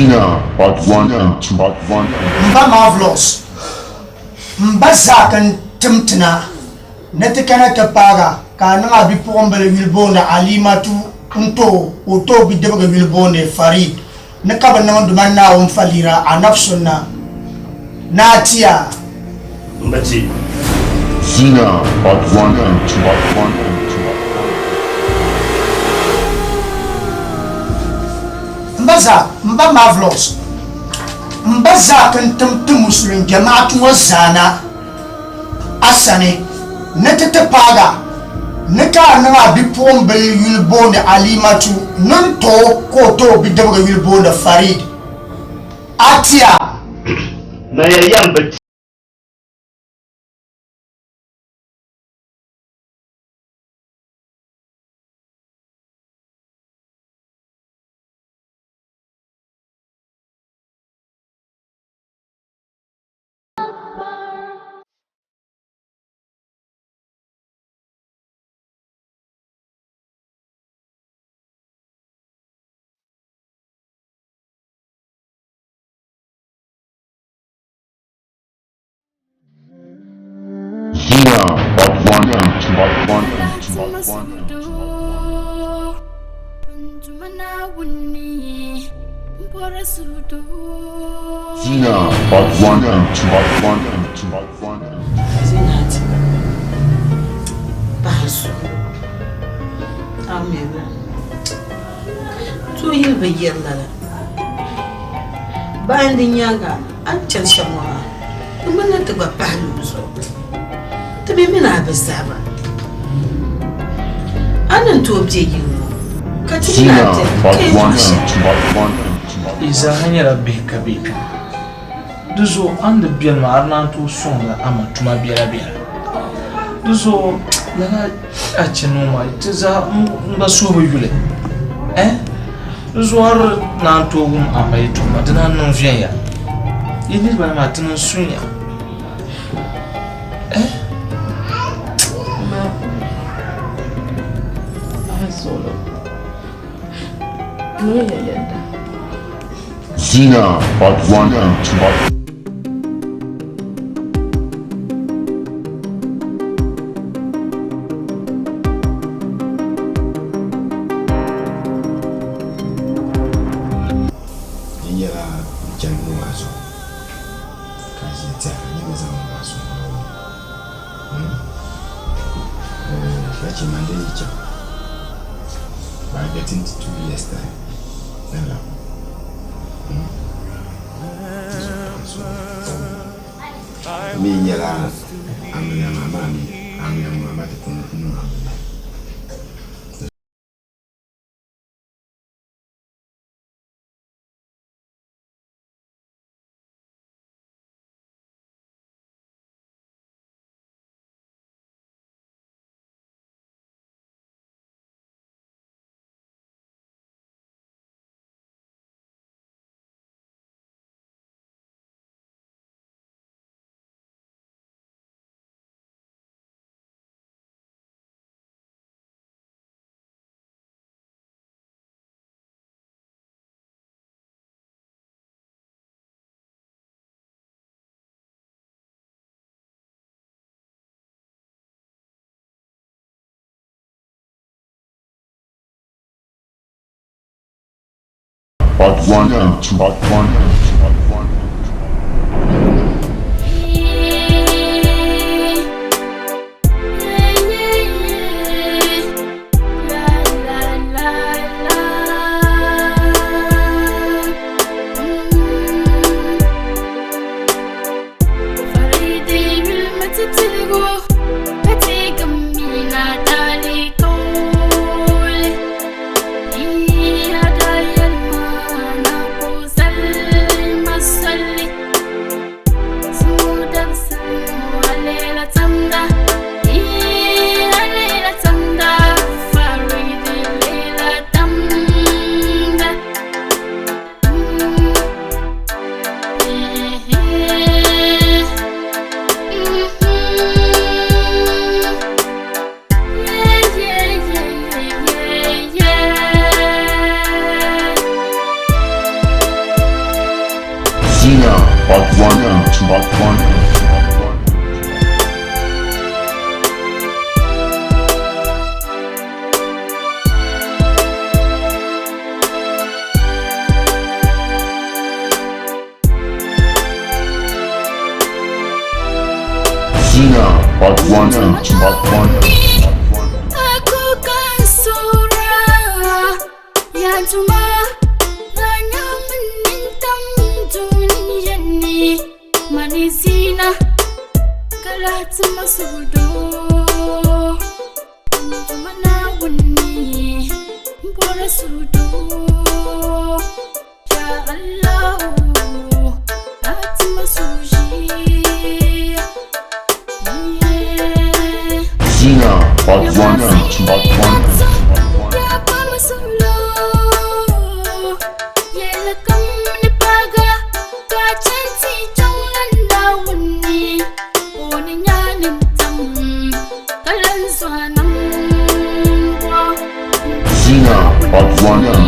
Zina part 1 and 2 part 1 and 2. M ba Marvelous, m ba Zaak n-tim ti na ni ti kana ti paag a ka a niŋ a bipuɣimbila yuli booni Alimatu n-ti o ka o ti o bidibigi yuli booni Farid ni ka bɛ niŋ Duuma Naawuni faliira Anab Sunna ni a ti a. M ba ti. Zina part 1 and 2 part 1 and 2 part 1. M ba Zaak, m ba Marvelous, m ba Zaak n-tim ti Musulin jamaatu ŋɔ zaa na. a sani ni ti ti paag a, ni ka a niŋ a bipuɣimbil yuli booni Alimatu ni n-ti o ka o ti o bidibigi yuli booni Farid. A ti a. Maliya yɛm bi ti. Zina part 1 and 2 part 1 and 2 part 1 and 2. Zina part 1 and 2 part 1 and 2 part 1 and 2. Zinat paɣa so a mi ba to yili bi yiri lala bayan di nyaaŋa a ni chani shɛm ŋɔ maa di ŋmanila ti gba pahi lu zuɣu ti mi mini a bi zaba a ni tooi be yili ŋɔ ka ti mini a Zina beni part ka yi 1 niŋ and shɛli. 2 part 1 and 2 part Yi zaaha nyɛla bihi ka be kpe ŋɔ. Di zuɣu a ni di beni maa a di naan tooi sɔŋdi a ma tuma biɛlabiɛla. Di zuɣu lala a chɛ niŋ maa ti zaa n gba suhu bi yuli. Eh? Di zuɣu a di naan tooi wum a ma yɛtɔɣa maa di naan niŋ viɛnyɛla. Yi niriba maa ti niŋ sunya. Eh? Ma, a suɣulo, niŋ ya yɛda. Zina part 1 and 2 part Di nyɛla n chani ŋɔ maa zuɣu ka a ʒiya tɛha ka nyɛ ni zaŋ ŋɔ maa sɔŋ a o ka chɛ man di yi chaŋ by getting to 2 years time ni labi Mi nyɛla amiliya maa amaa mi amiliya ŋɔ maa ti pun niŋ amiliya. Part 1 and 2 part 1 and 2 part 1 and 2. Part 1 and 2, Part 1 and 2, Part 1 and 2. Zina, Part 1 and 2, Part 1 and 2, Part 1 and 2. Zina, Part 1 and 2, Part 1 and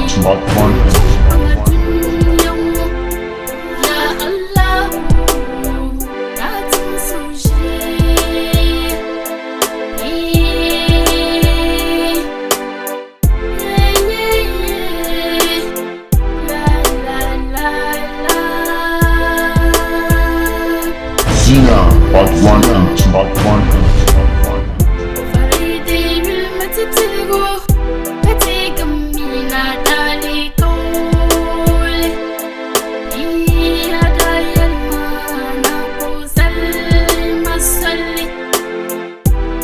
2, Part 1 and 2. Zina, Part 1 and 2, Part 1 and 2, Part 1 and 2. Zina, Part 1 and 2, Part 1 and 2, Part 1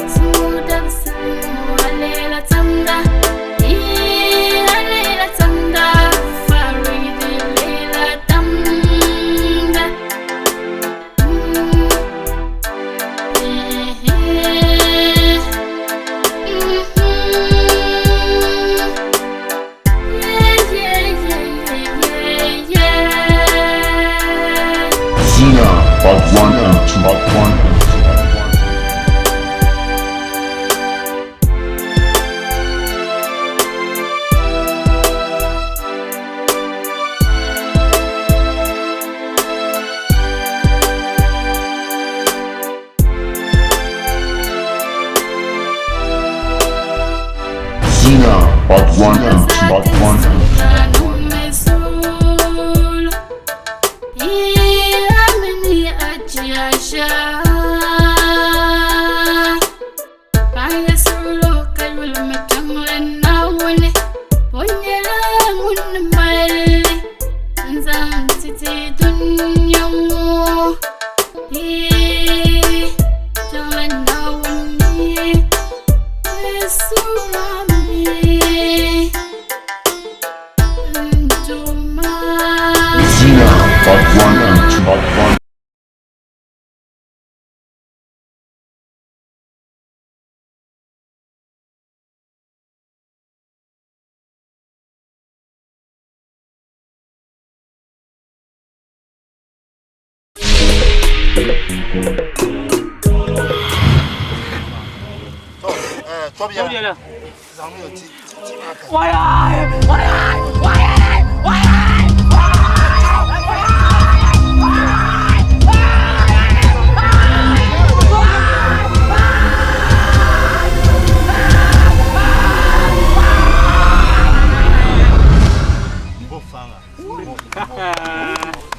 and 2. Zina, Part 1 and 2, Part 1 and 2, Part 1 and 2. Zina, Part 1 and 2, Part 1 and 2, Part 1 and 2. Zina, Part 1 and 2, Part 1.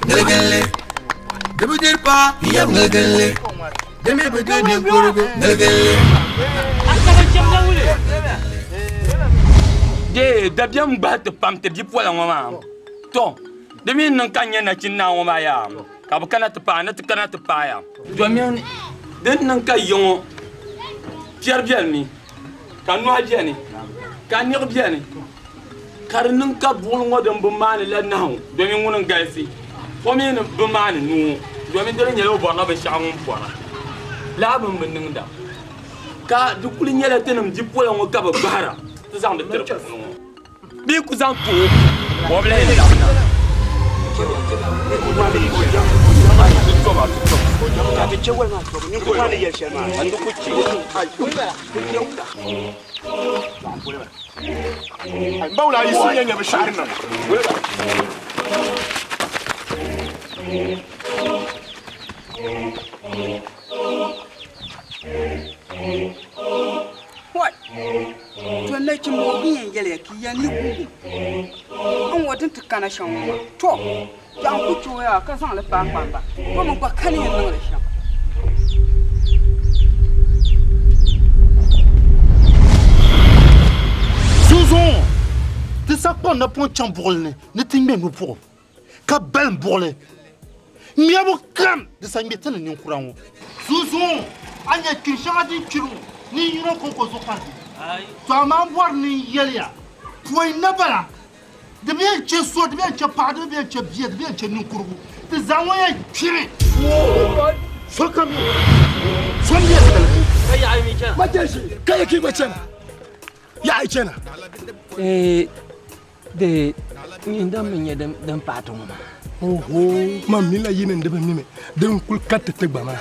Nilgilli, di bi diri paɣa n-yab nilgilli, di mi bi diri ninkurigu nilgilli. Dee dabiɛm gbahi ti pam ti bipola ŋɔ maa to di mi niŋ ka n nyɛ nachin naa ŋɔ maa yaa ka bi kana ti paai ni ti kana ti paaya domin din niŋ ka yi ŋɔ piɛri biɛni mi ka nohi biɛni ka niɣi biɛni ka di niŋ ka buɣuli ŋɔ din bi maani la nahu domin ŋuni n galisi o mi ni bi maani nuu domin di di nyɛla o bɔrila binshaɣu ŋun bɔra laa bini bi niŋda ka di kuli nyɛla tinim bipola ŋɔ ka bi gbahara ti zaŋdi tiri puuni ŋɔ bee ku zaŋ ti o o bi lahi labina. yɛliya ka yi yɛli ni guugi n ŋɔ din ti kana shɛm ŋɔ maa, tɔ! Kpɛɣu n-ku kpe o yaa ka zaŋ li paai kpamba, domi gba ka ni yɛn niŋ li shɛm. Sunsuuni ti sa kpaŋ napɔŋ chaŋ buɣili ni ni ti ŋme nupuɣu ka balim buɣili ŋmɛbu kam di sa ŋme ti ni ninkura ŋɔ. Sunsuuni a nya kpir shɛŋa din kpiri ŋɔ ni yino kɔŋko zuɣu ka di to amaa m bɔri ni n yɛli ya pɔi na bala di bi yɛn chɛ so di bi yɛn chɛ paɣa di bi yɛn chɛ bia di bi yɛn chɛ ninkurigu ti zaa ŋɔ yɛn kpimi sokam so mi yɛn tiligi. Ka yɛ ka yi gba chana yaɣa yi chana. De nyin din mi nyɛ din pahi ti ŋɔ maa. Oho, man mi la yi ni di bi mimi din kuli ka ti ti gba maa,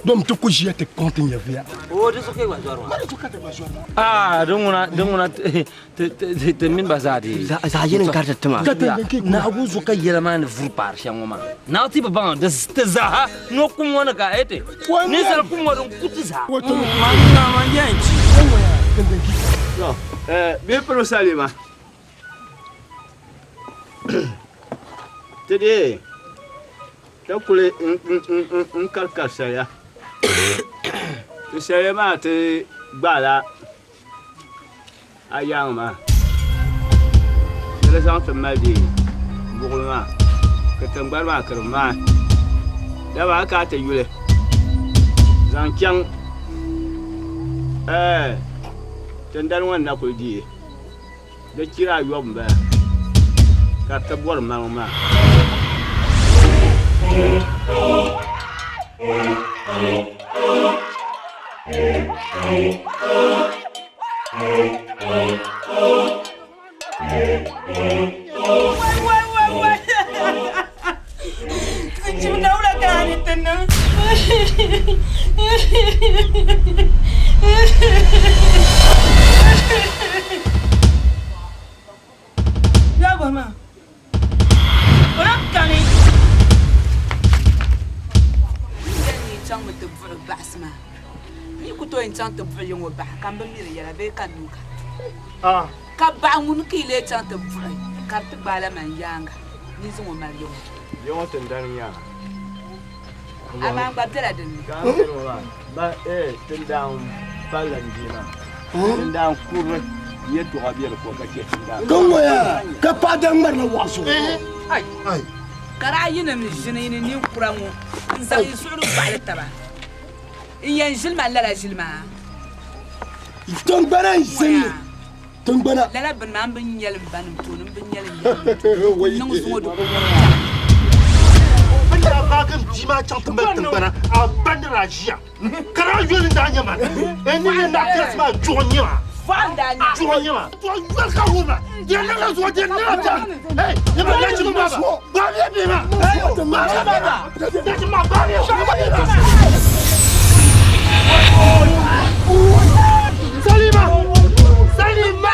dom ti ku ʒiya ti kpaŋ ti nyɛvuya. O di zuɣu ka yi gba zɔri maa. Ma di zuɣu ka ti gba zɔri maa. Aa, din ŋuna, din ŋuna ti ti mini ba zaa di. Zaɣ yini n-kari ti tima. Ka ti din ka yi Naɣigu zuɣu ka yɛla maa ni vuri paari shɛm ŋɔ maa. Naɣ ti bi baŋ di ti zaaha ni o kum ŋɔ ni ka eti. Ninsal kum ŋɔ din ku ti zaa. Man ŋuna man yɛn chi. To, bɛ piri salima. Ti dee ka kuli n karikari sariya. Ti sariya maa ti gbaala a yaaŋa maa ni di zaŋ ti mali dee buɣili maa ka tiŋgbani maa ka di maai. Dama a ka ti yuli zaŋ chaŋ tindani ŋɔ ni na kuli deei. Di chira ayɔbu m-bala ka ti bɔri maŋ maa. Ka baɣa ŋuni ka yi lee chaŋ ti buɣi ka di ti gbaai la man yaaŋa ni yi zaŋ o mali yiŋɔ? Yiŋɔ tindani n-nyɛ a. Amaa n gba bela din ni. Ka n yɛli ŋɔ maa, ba eh tindaan palli n-bia maa. Tindaan kurili yɛtɔɣa be di ko ka chɛ tindaan. Ka ŋɔya ka paɣa daa ŋmarila waɣa zuɣu. Ai! Ka daa yinim ʒini yi ni ninkura ŋɔ n-zaŋ yi zuɣuri gbaɣili taba n-yɛn ʒili ma lala ʒili maa. Tiŋgbana n-ʒini li. Tiŋgbana. Lala bini maa m bi nya li m banim tooni, m bi nya li n yanim tooni. N niŋ zuŋɔ di ku wurim tɛha. Bɛ daa vaagi m bia maa chaŋ ti mali tiŋgbana a ba ni daa ʒiya ka daa yoli n-daa nyɛ ma. N ni nyɛ naɣipiɛlisi maa juɣu n-nyɛ ma. Juɣu n-nyɛ ma. Juɣu yoli ka wurim ma. Di yɛn niŋla zuɣu, di yɛn niŋla biɛɣu. Hey, nyɛ ma nachimba maa ba. Gbaamiya bia maa. Hey, gbaamiya bia maa. Nachimba maa gbaamiya bia maa. Salima! Salima!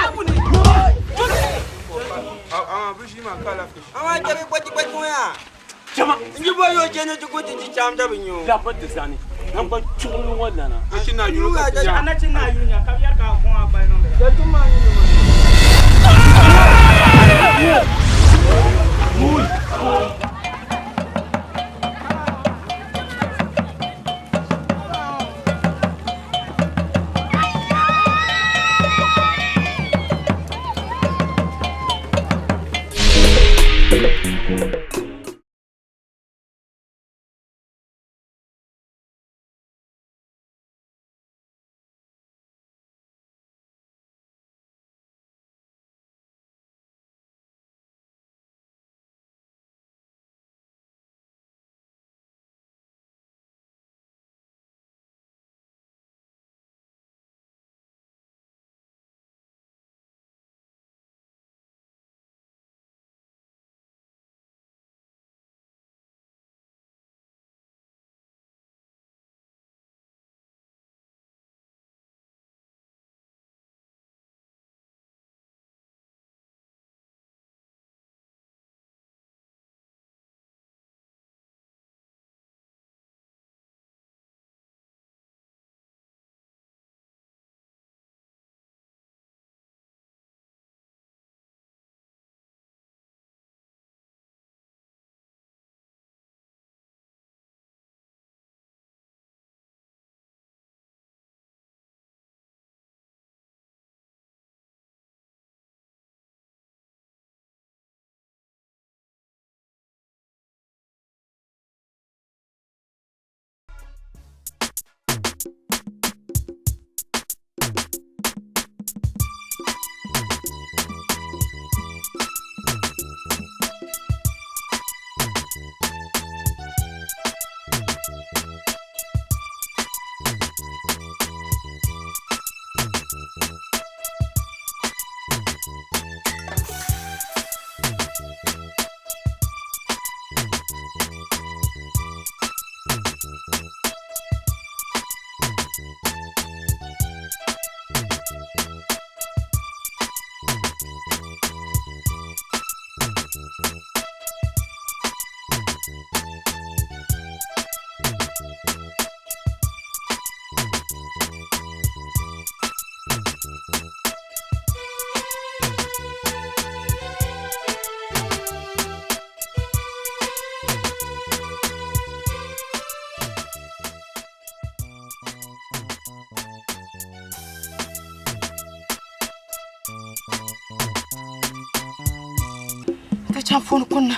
Ka chaŋ fooni kunna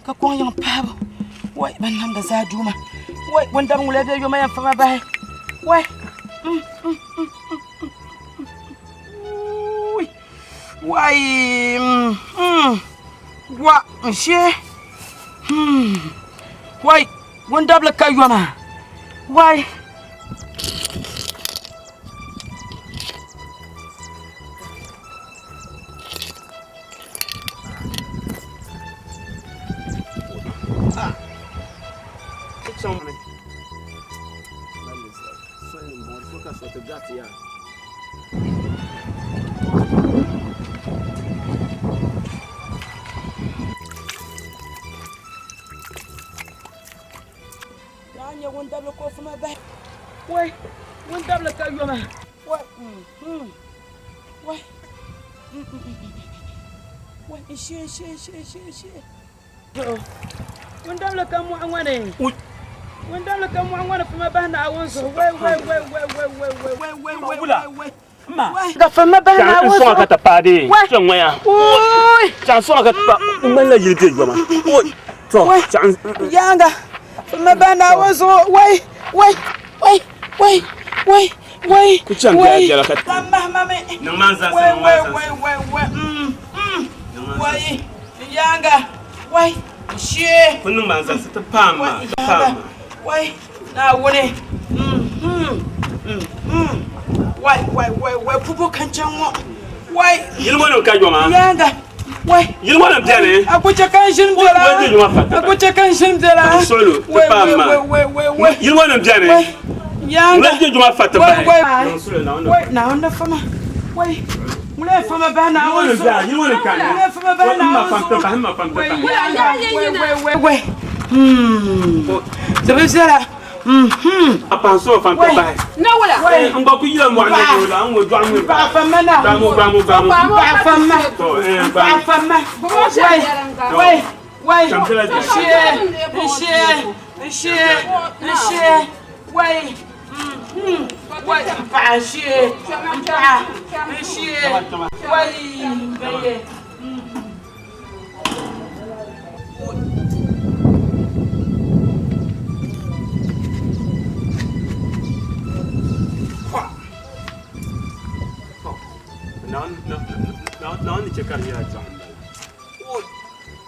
ka kɔŋ yiŋ pahibu. Wai ban namda zaa duuma. Wai wundab ŋula bɛ yoma yɛn fama bahi. Wai. Mm, mm, mm, mm, mm, mm. Wai. Mm, mm. Wa n shee. Hmm. Wai wundabli ka yoma. Wai. Daa nyɛ wundabili ka o fuma bahi. Wai, wundabili ka yoma. Wai, mm, wai, mm, mm, mm, wai, n shee, n shee, n shee, n shee, n shee. Wundabili ka mɔɣu ŋɔ ni. Wundabili ka mɔɣu ŋɔ ni fuma bahi Naawuni zuɣu. Wai, wai, wai, wai, wai, wai, wai, wai, wai, wai, wai. Ka fama bahi Naawuni zuɣu. N sɔŋ ka ti paai dee kpɛ ŋɔ ya. Chaŋ sɔŋ ka ti paai n ŋmanila yili bɛ yoma. To chaŋ. Yaaŋa fama bahi Naawuni zuɣu. Wai, wai, wai, wai, wai, wai. Ku chaŋ biɛla biɛla ka. Ka mahi ma mi. Niŋ ma n zansi, Wai, niŋ ma wai, n zansi. wai, wai, wai, wai, yaaŋa, wai, n shee. Ku niŋ ma n zansi ti paai ma, ti paai ma. Wai, Naawuni, wai, wai, wai, wai, pubu ka n chaŋ ŋɔ, wai. Yili ŋɔ nim ka yoma. Yaaŋa, wai. Yili ŋɔ nim beni. A ku chɛ ka n ʒini biɛla. Wai di yoma fa. A ku chɛ ka n ʒini biɛla. N suɣilo, ti paai ma. Wai, wai, wai, wai. Yili ŋɔ nim beni. Wai, yaaŋa. Ŋuna di yoma fa ti bahi. Wai, wai, wai, Naawuni ni fama, wai. Ŋuna yɛn fama bahi Naawuni zuɣu. Yili ŋɔ nim kani. Ŋuna yɛn fama bahi Naawuni zuɣu. N ma fam ti bahi, n ma fam ti bahi. Wai, wai, wai, wai. Di bi viɛla. A pahi so fam ti bahi. Nawula. N gba ku yila mɔɣu ni o la n ŋɔ dɔɣi ŋɔ. Paɣa fama na. Gbamu gbamu gbamu. Paɣa fama. To Paɣa fama. Wai, wai, wai. Chamtila N shee, n shee, n shee, n shee. Wai. Wai, n paɣa n shee, n paɣa n shee. Wai, baye. Naawuni ni chɛ ka di nyɛla dɔɣim m-bala.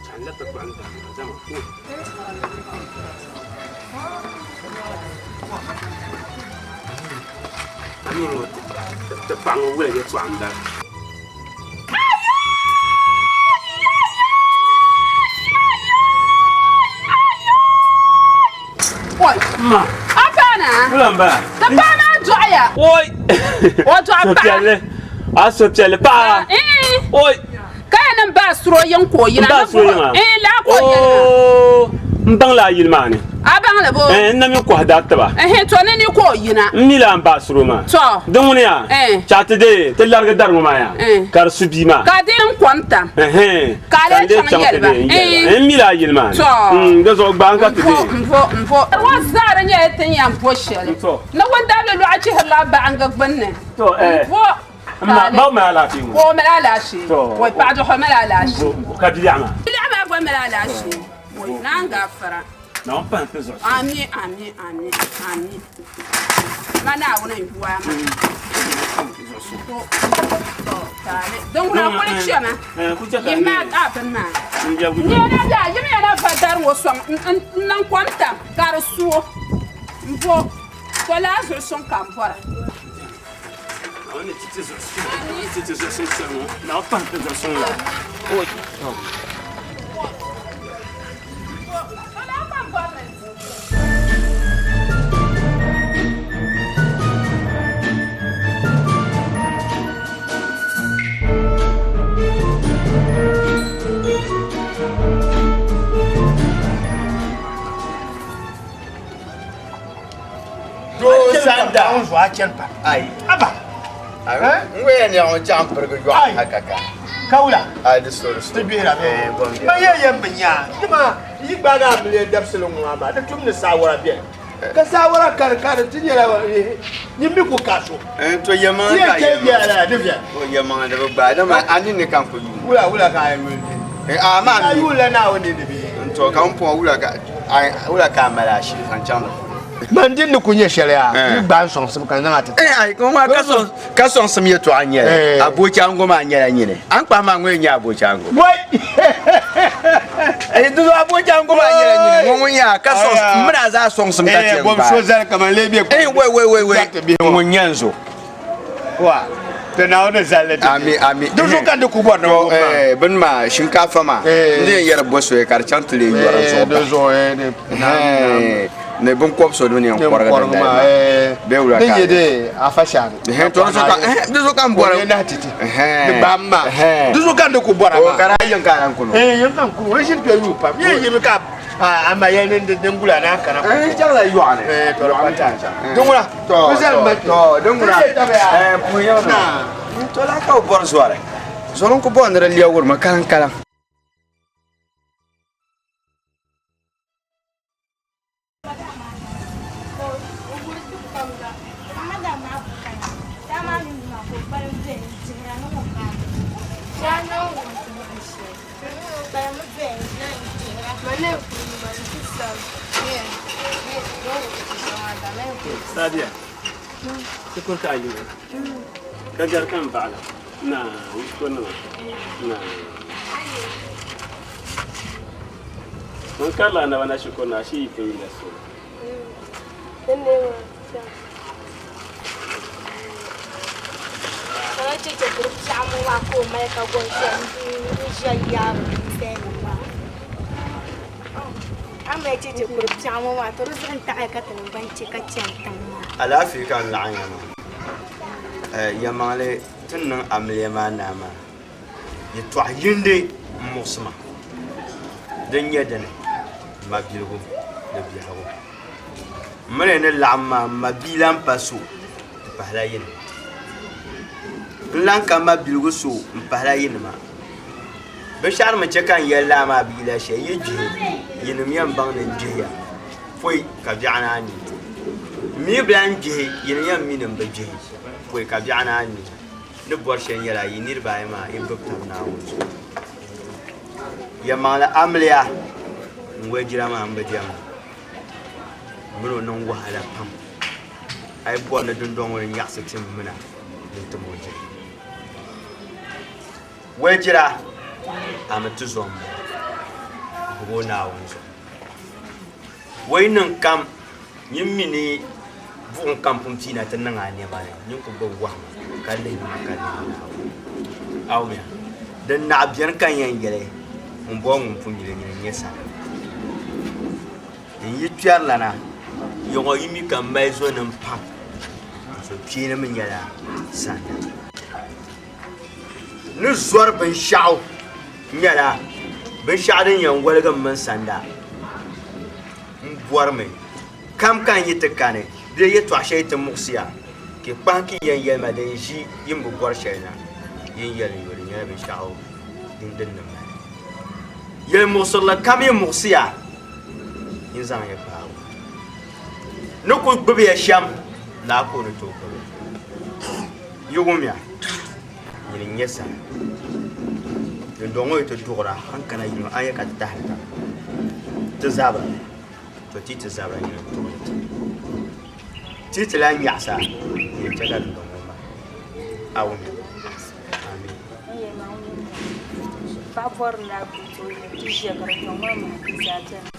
Chaŋ la ti kpuɣi n daŋ maa zama. A mi ŋɔ ti paɣa ŋɔ wula yɛltɔɣa m-bala. Oi. Ma. A paɣa na. Wula m-bala. Ti paɣa maa dɔɣiya. Oi. O dɔɣi paɣa. Suhupiɛlli. A suhupiɛlli paɣa. Oi. Ka ya niŋ baa suro yiŋ ka o yina. N baa suro yiŋa? Ee, laa ka o yɛli maa. Oo, n baŋ la a yili maa ni. A baŋ li bo? Ɛɛn, n na mi kɔhi dari tiba. Ɛhɛn, to ni ni ka o yina. N mi la n baa suro maa. To. Di ŋuni yaa? Ɛɛn. Chaɣ ti deei, ti larigi dari ŋɔ maa yaa? Ɛɛn. Ka di su bia maa. Ka a deei n kom tam. Ɛhɛn. Ka a lee Ka n chaŋ lee yɛli ba. ti deei n yɛli ba. Ɛɛn. N mi la a yili maa ni. To. Di zuɣu gbaai n ka ti N vo, deei. n vo, n vo. Di ŋɔ zaa di nyɛla ti ni yɛn bo shɛli. To. Ni wuntabili lɔɣu chihirila baɣiŋga gbunni. To, ɛɛ. N vo. Ma ma mali alaafee ŋɔ. Ka o mali alaafee. To. Wai paɣa dɔɣi mali alaafee. Ka biliɛɣu maa. Biliɛɣu maa gba mali alaafee. Wai naan gaafara. Naawuni pahim ti zuɣu. Ami ami ami ami. Ma Naawuni n yuwa ma. To to taali. Din ŋuna kuli chɛma. Yim maa a bini maa. Nyɛla daa yim yana va dari ŋɔ sɔŋ n niŋ kom tam ka di suo n bo to laa zuɣu suŋ ka n bɔra. Naawuni ti ti zuɣu suŋ. Ti ti zuɣu suŋ sani ŋɔ. Naawuni pahim ti zuɣu suŋ la. Doo sanda. N zuɣu a chani pa. Ayi. Aba. N waya ni ŋɔ chaŋ pirigi yɔɣu ha kaka. Kawula. Ayi di so di so. Ti gbihira bee? Eh, bom Ma yɛ yɛn bi nya. Dama yi gbaagi a miliya dabisili ŋɔ maa maa di tum ni saawara beni. Ka saawara kari kari ti nyɛla nyin mi ku ka so. To yɛlimaŋli Ti yɛn ka chɛ viɛla la di viɛla. O yɛlimaŋli di bi gbaai dama a ninni ka n ku yuui. Wula wula ka a yɛn yuli ti? A maa mi. Yuula Naawuni ni bee. N to ka n pɔŋ wula ka wula ka a mali a shili zaŋ chaŋ di puuni. Man din ni ku nyɛ shɛli yaa, yi gbaai n sɔŋsim ka n zaŋ a ti ti. Ai, ŋɔ maa ka sɔŋsim yɛtɔɣa n nyɛli. Abochango maa nyɛla nyini. A ni kpahi maa ŋɔ yɛn nyɛ abochango. Wai! Di zuɣu abochango maa nyɛla nyini. Ŋɔ ŋun nyɛ a ka sɔŋsim, m mini a zaa sɔŋsim ka ti yɛn gbaai. Bɔbi so zali kaman lee bɛ Wai, wai, wai, wai, ŋun nyɛ n zo. Wa, ti Naawuni zali ti. Ami, ami. Di zuɣu ka di ku bɔri ni To, bini maa, shinkaafa maa, n di yɛn yɛri bɔ soya ka di chaŋ ti leei yɔri n zuɣu Di zuɣu, di Ni binkɔb so din yɛn kɔrigi din dali maa. Bee wula Din ka nyɛ de afa shani. To, di zuɣu ka, di zuɣu ka n bɔri. O nyɛ nahi titi. Di baam maa. Di zuɣu ka n di ku bɔra maa. O ka daa yiŋ ka a lan kuni o. Yiŋ ka n kuni o. N ʒini kpe yuui pam. Yɛn yimi ka a ma yɛli ni din gula ni a kana. N chaŋla yɔɣu ni. To, di kpa time. Din ŋuna. To, to, din ŋuna. Puhi yiŋ ni. To, laa ka bɛ bɔri zɔri. Zɔri n-ku bɔri ni di lɛbigiri mi kaliŋkaliŋ. Sadia, shikuru ka a yina ka gari ka n baɣila na shikuru nima na ŋun karila a naba na shikuru ni a shee yi pun yila so. Alaafee ka n laɣim ya maa. Yɛlimaŋli ti ni niŋ amiliya maa naai maa, yɛtɔɣ yindi m-muɣisi ma. Din nyɛ dini, m mabiligu ni biɛhigu. M mini ni laɣim maa, m mabia lan pa so m-pahila yini. N lan ka mabiligu so m-pahila yinima. Binshɛɣu din mi chɛ ka n yɛli lala maa bi yila shɛli, yi gbihi, yinim yɛn baŋ ni n gbihiya pɔi ka biɛɣu naan yi. M mi bi lan gbihi, yinim yɛn mi ni m bi gbihi pɔi ka biɛɣu naan yi. N ni bɔri shɛli nyɛla yi niriba ayi maa yi gbibi tab Naawuni zuɣu. Yɛlimaŋli amiliya n wajira maa m bi diɛmda. M mini o niŋ wahala pam. A yi bɔri ni dundɔŋ ŋɔ ni nyaɣisi ti m mina ni n tim o jiri. Wajira, a mi ti zo m-bɔŋɔ, gbibi o Naawuni zuɣu. O yi niŋ kam, nyin mi ni buɣim kam pun piina ti niŋ a nɛma ni, nyin ku gbibi wɔhima ka lihi ma ka lihi Naawuni. Awumiya, din naɣ beni ka n yɛn yɛli ŋumbɔŋɔ ŋun pun mi li nyini n-nyɛ sana. N yi kpɛrilana, yaŋɔ yi mi ka m mali zɔnim pam, zo kpeeni mi nyɛla sanda. Ni zɔri binshɛɣu nyɛla binshɛɣu din yɛn woligi m mini sanda. M bɔrimi kam ka n yi ti kani bee yɛtɔɣ shɛli ti muɣisi ya, ka yi kpahim ka yi yɛn yɛli ma din ʒi yi ni bi bɔri shɛli na, yi ni yɛli n yo di nyɛla binshɛɣu din ni mali. Yɛlimuɣisirili kam yi muɣisi ya, yin zaŋ ya gbaag o. Ni kul gbibi ya shɛm, lala ka o ni tooi gbibi ya. Yi wumya, nyini n-nyɛ sani. Dundɔŋ ŋɔ yi ti duɣira, a ni kana yino, a ni yɛn ka ti tahiri taba. Ti zabira, to ti yi ti zabira nyini n-tuɣili ti. Ti yi ti lahi nyaɣisa, nyini n-chɛ ka dundɔŋ ŋɔ mali. A wumya? Ami. Paɣa bɔrila ka o yɛn ti ʒiya ka dundɔŋ maa mali ti zaa beni.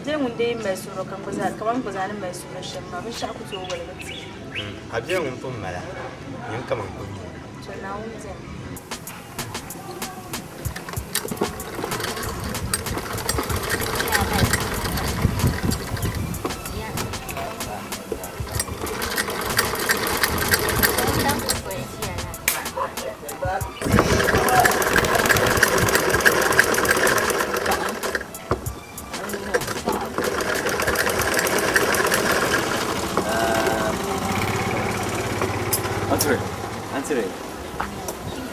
Dee ŋun dee mali suɣulo kamani gba zaa ni mali suɣulo shɛm maa, binshɛɣu ku tooi woligi ti. A bia ŋun pun mali a, nyini kaman o bia. To Naawuni beni. Answer. Answer.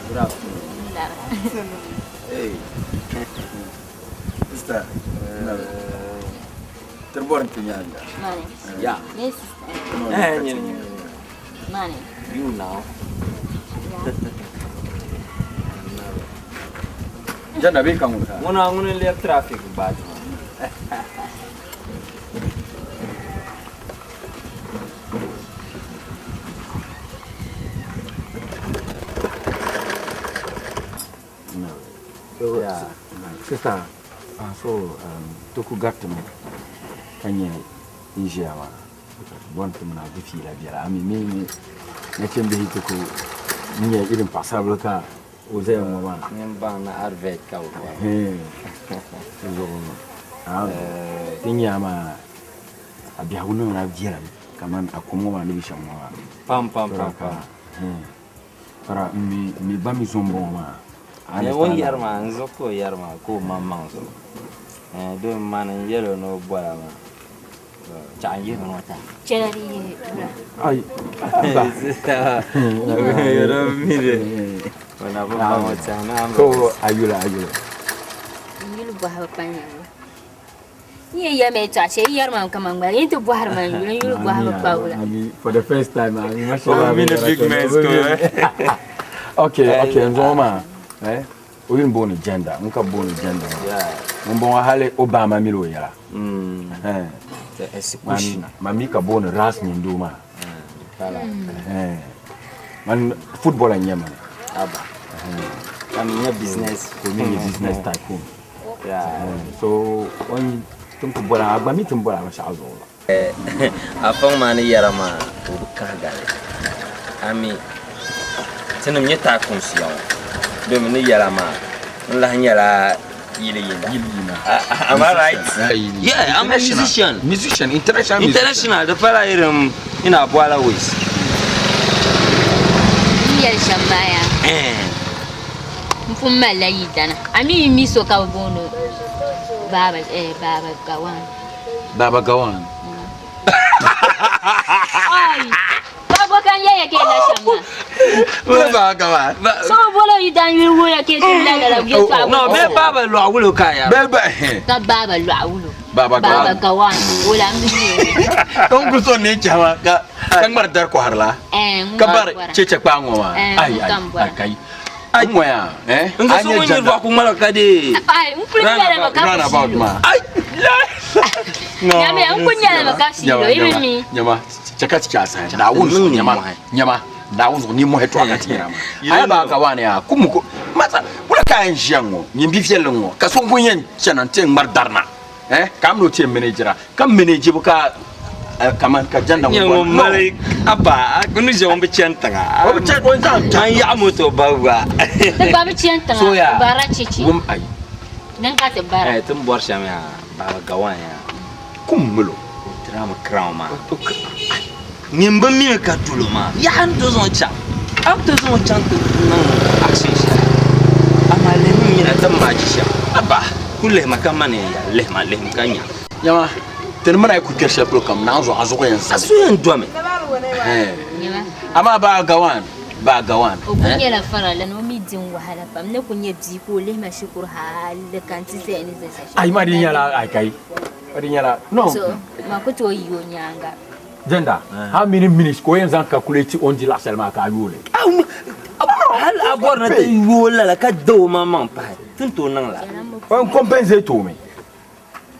Good afternoon. Hey. Sister. Terborn Tinyanga. Money. Yeah. Yes, sister. Eh, nyini, nyini. Money. You now. Yeah. Janda bee ka ŋuni ka? Ŋuna ŋuni n-lɛbi traffic gbaai ti maa. So, yeah. Sister, so ti ku garitimi ka nyɛ n ʒiya maa bɔni ti mini a di fiila biɛla a mi mi nachimbihi ti ku nyɛ irin paɣasaribili ka o zaya ŋɔ maa. Nyin baŋ ni advert ka bɛ bɔri. Di zuɣu ti nya maa a biɛhigu niŋla viɛlim kamani a kum ŋɔ maa ni be shɛm ŋɔ maa. Pam pam pam pam. Para m mi m mi gba mi zo m-bɔŋɔ maa. Ɛɛ o ni yɛri maa n zuɣu ka o yɛri maa ka o maŋmaŋ zuɣu. Ɛɛ domi mani n yɛl o ni o bɔla maa. Chaɣ n yihi bini ŋɔ ti a. Chɛla di yihi wula. Ai, abba. O na bi baŋ o tɛha ni a So a yuli a yuli. N yuli bɔhibu pa n yuli. N yɛn yɛli ma yɛltɔɣa shɛli yi yɛri ma kaman ŋmali yi ti bɔhiri ma n yuli n yuli bɔhibu pa wula. For the first time, I mean, Oh, me the big man's go. Okay, okay, n zuɣu maa, eh, o yuli booni gender, n ka booni gender maa. Ŋun bɔŋɔ hali Obama mili o yɛla. Eh. The executioner. Ma mi ka booni Ras Nyindoo maa. Eh. Man footballer n-nyɛ mani. Aba. Ka mi nyɛ business. Ka o mi nyɛ business tycoon. So o ni tin ku bɔra a gba mi tin bɔra binshɛɣu zuɣu. A fɔŋ maa ni yɛra maa o bi kahigali. A mi tinim nyɛ tycoons ya ŋɔ domi ni yɛla maa n lahi nyɛla yili yina. Yili yina. Am I right? Yeah, I'm a musician. Musician, international musician. International, di pala irin ina bɔla ways. N yɛli shɛm maa yaa. N pun malila yidana. A mi yi mi so ka bɛ booni o Baaba, eh, Baaba Gawan. Baaba Gawan. Ai! Baaba ka n yɛya ka yi la shɛm maa. Bɛ Baaba Gawan. So bɛ boli o yidan yuli wuhiya ka yi ti la lala yɛltɔɣa No, bɛ Baaba Lɔɣuwulo ka a yɛra. Bɛ ba, eh. Ka Baaba Lɔɣuwulo. Baaba Gawan. Baaba Gawan, wula m bi mi o. N kuli so ni chɛhi maa ka ka ŋmari dari kɔhiri la. Eh, ŋun Ka ka bari bɔra. cheche kpaa ŋɔ maa. Eh, Ai, ŋun ai, ka m bɔra. ai, kai. Ai ŋɔya, eh? N ka so ŋun nyɛ vɔɣu ku ŋmaligi ka dee. Ai, n kuli nyɛla mi ka ku Roundabout shilo. maa. Ai, la. Nyamiya, n kuli nyɛla mi ka shilo, yi bi mi. Nyama, chɛ ka ti chɛ a saha. Naawuni zuɣu, nyama, nyama, Naawuni zuɣu, nimmɔhi tɔɣa ka ti yɛra maa. A yi baai ka waani yaa, kum ku, masa, wula ka a yɛn ʒiya ŋ-ŋɔ, nyin bi viɛlli ŋ-ŋɔ, ka so ŋun yɛn chana nti yɛn ŋmari dari na, eh, ka a mini o ti yɛn manejira, ka manejibu ka kaman ka janda Nyɛ ŋun mali aba a ni ʒe ŋun bi chani tiŋa. O bi chani, o zaŋ chani. An yaɣi moto ba gba. Ti gba bi chani tiŋa, So yaa, ti barila cheche. Wum ayi. Din ka ti bara. Eh, ti ni bɔri shɛm yaa, Baba Gawan yaa. Kum milo. O tirami crown maa. Nyin bi mimi ka dolo maa. Yaha n to zaŋ chaŋ. A bi to zaŋ chaŋ ti niŋ action shɛli. Amaa lihimi nyina ti maachi shɛm. Aba, ku lihima ka mani ya, lihima, lihimi ka nya. Nyama, ti ni mini a yi kuli kpɛri shɛli polo kam, naanzuɣu a zuɣu yɛn zami. A zuɣu yɛn domi. Amaa Baa Gawan, Baa Gawan. O kuli nyɛla faralana, o mi di n wahala pam. Ni kuli nyɛ bia ka o lihima shikuru hali ka n ti zaya ni za shɛli. Ayi maa di nyɛla ai kai. Di nyɛla no. So, ma ku tooi yi o nyaaŋa. Jenda, how many minutes ka o yɛn zaŋ calculate o ni di laɣ shɛli maa ka a yooli? Hali a bɔri ni ti yooi lala ka da o maŋmaŋ pahi, ti ni tooi niŋ lala. O yɛn compensate o mi.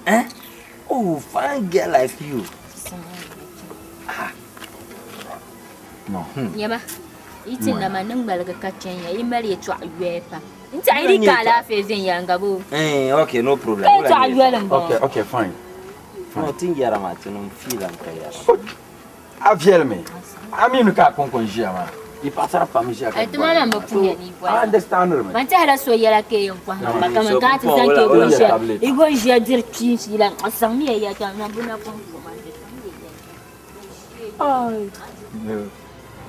Eh? Oh, fine girl like you. Ah. No. Nyama, yi ti nama ni ŋmaligi ka chɛn ya, yi mali yɛtɔɣa yoya pam. N tɛhi yi di ka alaafee viɛnyɛliŋga boo? Eh, okay, no problem. Ka yɛtɔɣa yoli m-bɔŋɔ. Okay, okay, fine. No, ti yɛra maa, tinim fiila ka yɛra. A viɛlimi. A mi ni ka a kɔŋko n-ʒiya maa. Yi paɣisara pam n-ʒiya ka Ai ti ma lan bi puhiya ni yi bɔhi. I understand mi. Man tɛhila so yɛla ka yi yɛn kɔhi ma ba kaman ka a ti zaŋ ka yi gɔn ʒiya yi gɔn ʒiya diri kpiin fiila n zaŋmiya ya ka na bu na kɔŋ ko man di zaŋmiya ya. Ai.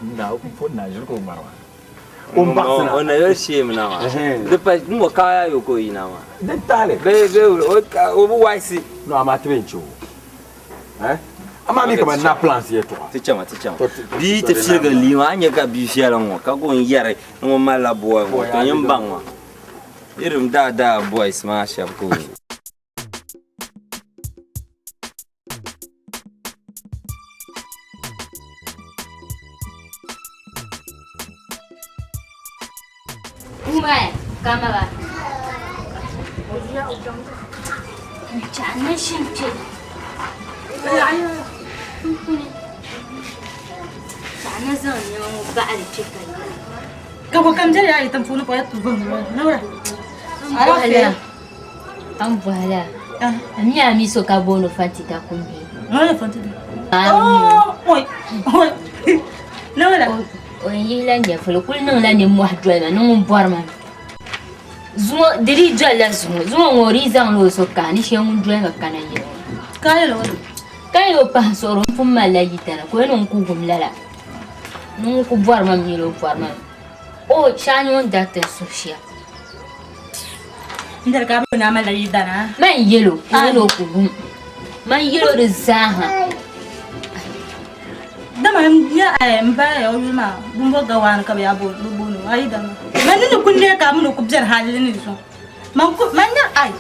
Na na ʒiri ka o ŋmari maa. O baɣisi na. O na yoli shame na maa. Di pa n mo kaya yo ka o yina maa. Din tahili. Bee bee o bi waisi. No amaa ti bɛ n che o. Eh? Amaa mi kaman na plans yɛltɔɣa. Ti chama ti chama. Bia ti firigi lii maa a nya ka bia viɛli ŋɔ ka go n yɛri ni ŋun malila boy ŋɔ to nyin baŋ maa. Irim daa daa boys maa shɛba ka o. Umar, kama ba. Chaɣ na ʒini kpe. Chaɣ na zaŋ nɛma ŋɔ baɣili kpe ka yɛli. Ka bo kam jɛli ayi tiŋ puuni ka o yɛli ti vuhim ŋɔ Nora. Bɔhila. An bɔhila. A mi a mi so ka booni Fantita Kumbi. Ŋɔ Fantita. Oh, oi, oi. Nora. O yɛn yihila nyɛvuli kuli niŋla nimmohi doli ma ni ŋun bɔri ma. Zuŋɔ di dii dolila zuŋɔ zuŋɔ ŋɔ o dii zaŋla o zuɣu kahi ni shee ŋun doli ma kana yɛli o. Ka yɛli o Ka yɛli o pahi suɣuri n pun malila yidana ka o yɛli ni ŋun ku wum lala ni ŋun ku bɔri ma mi yɛli o bɔri ma o shee a ni o ni dariti n suhu shɛm. N diri ka a bi ni a malila yidana. Man yɛli o ka o yɛli o ku wum man yɛli o di zaaha. Dama n nya n ba o yuli maa Bumbo Gawaani ka bɛ yaa booni bɛ booni o a yi dama man ni ni ku neei ka a mini o ku beni hali ni zuŋɔ man ku man nya ai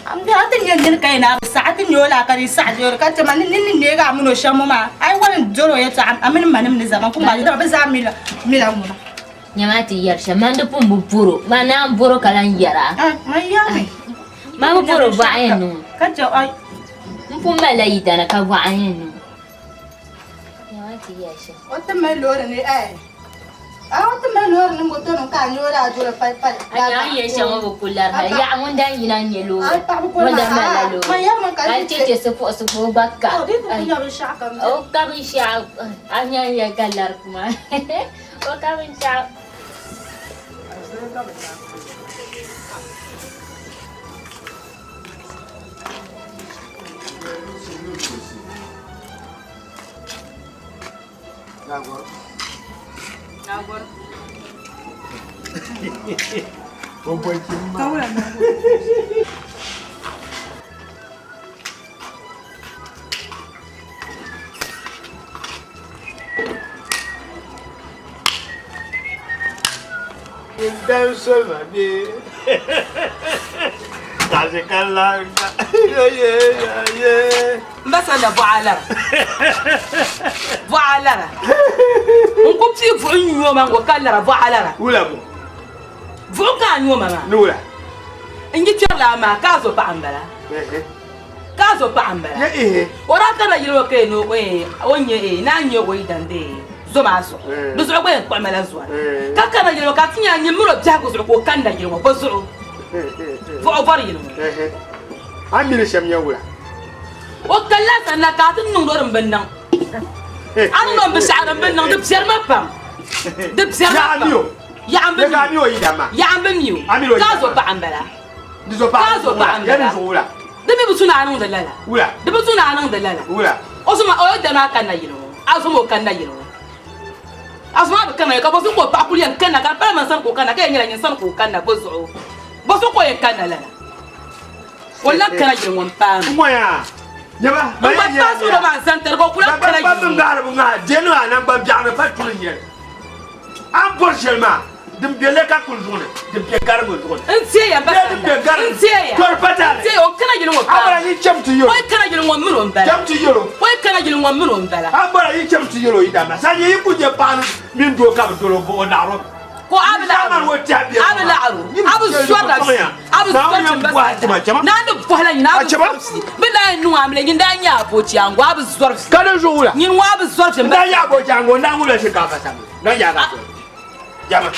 a ti nya nini ka yi na bi saɣi a ti nya o la ka di saɣi doli ka ti man ni ni neegi a mini o shɛm ŋɔ maa a yi wari n doli o yɛltɔɣa a mini manim ni zaa man ku ŋmaagi dama bɛ zaa mila ŋuna. Nyama ti yɛri shɛm man di pun bi boro man naan boro ka lan yɛra. Man yɛrimi. Man bi boro bɔɣa yɛn niŋ. Ka chɛ ai. N pun malila yidana ka bɔɣa yɛn niŋ. O ti mali loori ni eh a o ti mali loori ni moto nim ka a nyɛ o daa doli pali pali. A nya a ni yɛli shɛm ŋɔ bi ku larila yaɣa ŋun daa yina n-nyɛ loori ŋun daa malila loori ka n cheche sipuɣisi ka o gba ka o ka binshɛɣu a nya n yɛli ka lari kuma o ka binshɛɣu. Dan soli ma bee Kazi kalanga ye ye ye N ba sanda bɔɣa lara bɔɣa lara n ku pii buɣu n nyuo ma ŋɔ ka lara bɔɣa lara wula bo buɣu ka a nyuo ma maa ni wula n yi kpɛri la maa ka a zo paɣa n bala ka a zo paɣa n bala o daa kana yili o ka ni o nyɛ naa nyɛ o yidan dee zo maa zuɣu di zuɣu gba yɛn kpuɣi ma la zɔri ka kana yili o ka ti nya nyini mini o biɛhigu zuɣu ka o kanna yili ŋɔ bɔ zuɣu buɣu bɔri yili ŋɔ a ni mi li shɛm nyɛ wula o kanila sanna ka a ti niŋdi o din bi niŋ a ni niŋ binshɛɣu din bi niŋ di biɛri ma pam di biɛri ma pam yaɣa n bi mi o yaɣa n bi mi o ka a zo paɣa n bala ka a zo paɣa n bala di mi bi su ni a niŋdi lala di bi su ni a niŋdi lala o zoma o yidana maa kanna yili ŋɔ a zoma o kanna yili ŋɔ a zoma bi kanna ka bɔ zuɣu ka o paɣa kuli yɛn kanna ka di pala man sani ka o kanna ka yɛn nyɛla nyin sani ka o kanna bɔ zuɣu bɔ zuɣu ka o yɛn kanna lala o lan kana yili ŋɔ m-paai ma n gba paai suhu maa n-zaŋ tiri ka o kuli lan kana yili ŋɔ A ni bɔri shɛli maa, din be le ka kuli zuɣu ni, din be gariŋ zuɣu ni. N teeya ba Bee din be gariŋ. N teeya. Tɔri pa taali. N teeya o kana yili ŋɔ A bɔra yi cham ti yɛl o. O kana yili ŋɔ mini o m-bala. Cham ti yɛl o. O kana yili ŋɔ mini o m-bala. A bɔra yi cham ti yɛl o yidana. Sa nyɛ yi ku nyɛ paɣa mini doo ka bɛ dol o o naɣiri o mi. Ko a bi laɣiri o. A bi laɣiri o. A bi zɔrila bia. A bi zɔri ti ba sanda. Naa ni bɔhila nyini a bi zɔri bia. Bɛ daa yɛn niŋ a mi la nyini daa nyɛ abɔchiango a bi zɔri bia. Ka di zuɣu wula? Nyini ŋɔ a bi zɔri bia. N daa nyɛ abɔchiango n daa ŋubila shinkaafa samli. Na yaaga zoli. Jama.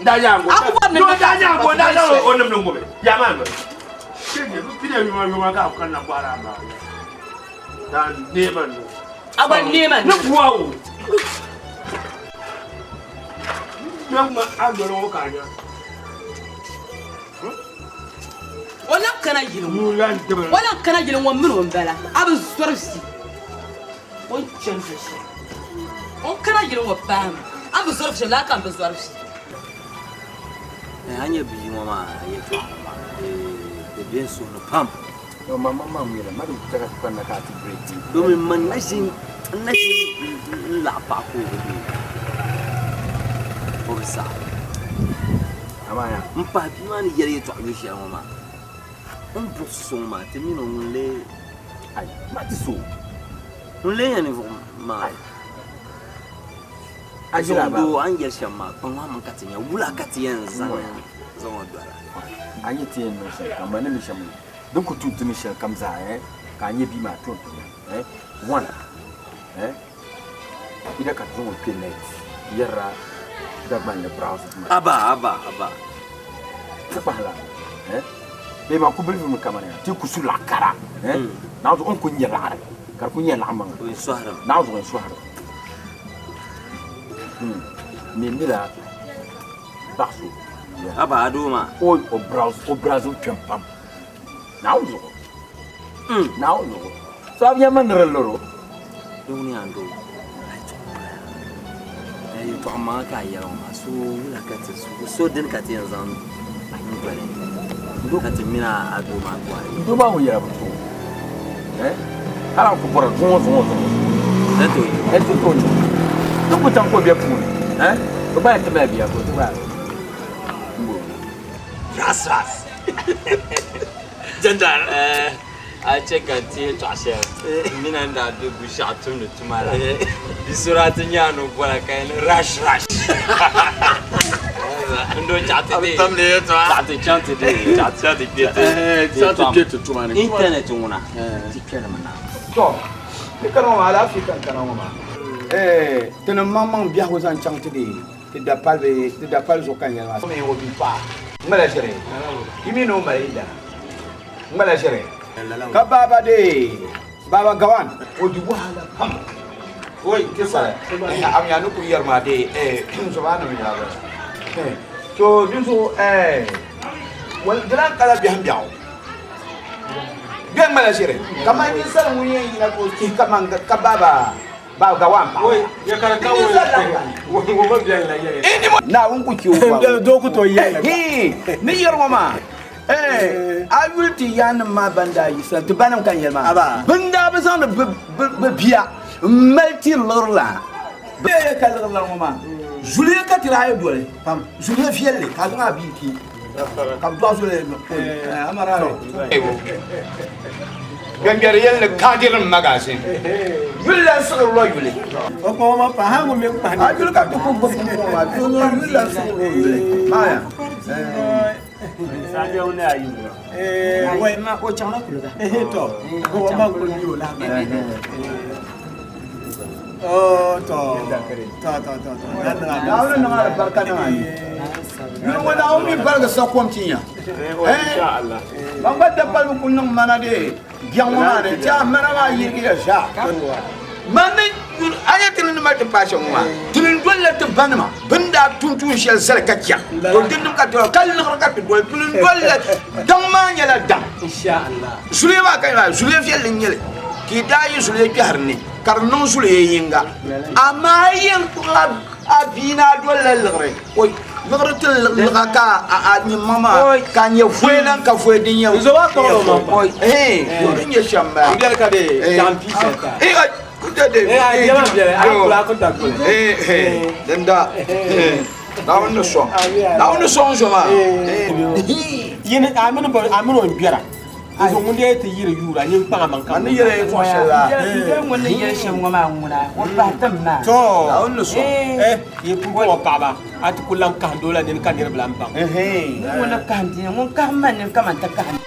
N daa yaago. No daa yaago daa zaŋ o nimdi ŋubi. Jama noli. Shege bi pina yuma yuma ka kan na bɔra ma. Daa neema no. A gba neema no. Ni buwa o. Mɛ a doli ŋɔ ka nya. O lan kana yili ŋɔ. O lan kana yili ŋɔ mini o m-bala. A bi zɔri zi. O ni chani luɣ shɛli. O ni kana yili ŋɔ paai ma. A ni bi zɔri shɛm laa ka m bi zɔri shɛm. A nya bia ŋɔ maa yɛtɔɣa ŋɔ maa, di be n suhu ni pam. Domin man na ʒi n-laɣi paɣa ka o bi deei o bi saɣi. M-pahi bia maa ni yɛli yɛtɔɣ yo shɛli ŋɔ maa, o ni buɣisi so ŋɔ maa, ti mini o ŋun lee Ai, ma ti so. Ŋun lee nyɛ ninvuɣ maa. A ʒila a Doo, a ni yɛli shɛm maa, kpaŋ maa mini ka ti nya wula ka ti yɛn zaŋ zaŋ o dɔla. A nyɛ ti yɛn niŋ shɛli kam, ma ni mi shɛm ni din ku tuui ti ni shɛli kam zaa, eh, ka a nyɛ bia maa to n-ti ma, eh, one, eh, ida ka ti zaŋ o kpe net yɛrila Dagbanli browse maa. Aba, aba, aba. Ti kpahila, eh, bee maa ku bilifimi kamani ya, ti ku su laɣ kara, eh, Naawuni zuɣu o ni ku nya laɣiri, ka di ku nyɛ laɣ maŋa. O yɛn sɔhirimi. Naawuni zuɣu o yɛn sɔhirimi. Mi mila baɣaso. Aba a doo maa. O o browse o browse kpɛm pam. Naawuni zuɣu. Naawuni zuɣu. So a bi nya ma ni di loro. Di ŋuni yaa n doo. A yi yɛltɔɣa maŋa ka a yɛli ŋɔ maa so wula ka ti so dini ka ti yɛn zaŋ n doli ka ti mini a doo maa bɔri. N doo maa ŋun yɛla bi tooi. Eh? Hali a ku bɔra zuŋɔ zuŋɔ zuŋɔ. Ni tooi yi. Ni ti tooi yi. Ti ku chaŋ ka o be puuni. Eh? Bɛ gba yɛn ti mali bia ka o ti gba m-bo. Ras ras. Jandar. Eh, a chɛ ka n ti yɛltɔɣa shɛli. M mini a ni daa be Gushiɛɣu tumdi tuma la. Di sora ti nya a ni bɔra ka yɛli rash rash. N doo chaɣ ti dee. Chaɣ ti chaŋ ti dee. Chaɣ ti chaŋ ti kpe ti. Chaɣ ti kpe ti tuma ni. Internet ŋuna ti kpɛrimi na. Tɔ, ti kana ŋɔ maa alaafee ka n kana ŋɔ maa. Eh, tinim maŋmaŋ biɛhigu zaŋ chaŋ ti dee ti da pali bee ti da pali zuɣu ka n yɛli maa. O mini o bia paɣa ŋmala ʒiri, yi mi ni o mali yidana ŋmala ʒiri. Ka baaba dee Baba Gawan o di wahala pam. Oi, ti sala. A mi a ni ku yɛri maa dee eh zubanim yaa bala. To dinzuɣu eh di lan kala biɛhim biɛɣu. Bɛ ŋmala ʒiri kaman ninsal ŋun yɛn yina ka o chihi kaman ka baba Baba Gawan paɣa. Naawuni ku chɛ o Ni yɛri ŋɔ maa a yuli ti yaannim maa ban daa yi sani ti banim ka n yɛli maa bɛn daa bi zaŋdi bɛ bia m-mali tiri liɣiri la bɛ yɛli ka liɣiri la ŋɔ maa zuliya ka ti daa yi doli pam zuliya viɛlli ka a zaŋ a bia ti ka bɛ dɔɣi zuliya Gbɛngbɛri yɛli ni kaadirim magazin yuli la n-siɣiri lɔ yuli. A yuli ka ti ku gbubi ŋɔ maa yuli la n-siɣiri o yuli. Maaya. O chaŋla kuliga. Naawuni niŋ alibarika niŋ a ni. Yuli ŋɔ Naawuni mi baligi sa kom ti nya. Ban gba dapalibu ku niŋ mana dee biɛŋ ŋɔ maa ni ti a mana maa yirigiya zaa. Man ni a nya ti ni mali ti paai shɛm ŋɔ maa, ti ni dolila ti banima bɛ ni daa tum tuun shɛli zali ka chɛ to dinnim ka ti ka liɣiri ka ti doli ti ni dolila daŋ maa nyɛla daŋ. Zuliya maa ka maa zuliya viɛlli n-nyɛ li ka yi daa yi zuliya kpɛhiri ni ka di niŋ zuliya yiŋga amaa yi yɛn kpuɣi a bia ni a dolila liɣiri Liɣiri ti liɣa ka a nyɛ ma maa ka nyɛ voya lan ka voya din nyɛ din nyɛ shɛm bala. Din da Naawuni ni sɔŋ Naawuni ni sɔŋ zo maa. Yini a mini o n gbɛra n zaŋ ŋun dee ti yiri yuura nyin kpaŋa maŋ ka ni yɛli yɛltɔɣa shɛli la. N ŋun ni yɛli shɛm ŋɔ maa ŋuna o bahi tim maa. To Naawuni ni sɔŋ. Eh yi pun bɔŋɔ paɣaba a ti ku lan kahindi o la nini ka niriba lan baŋ. Ŋun ni kahindi ŋun kahim ma nini kaman ti kahindi.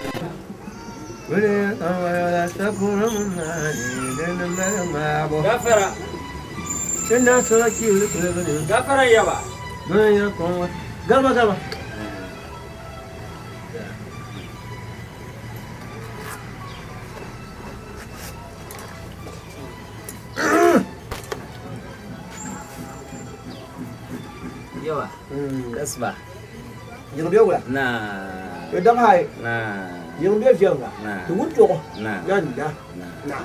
Gafara. Gafara yaba. Gama gama. Yawa. Kasba. Yiŋ bɛ wula? Na. Bɛ daŋ hai. Na. Yiŋ bɛ viɛŋga. Na. Ti wun toɣu. Na. Na na. Na.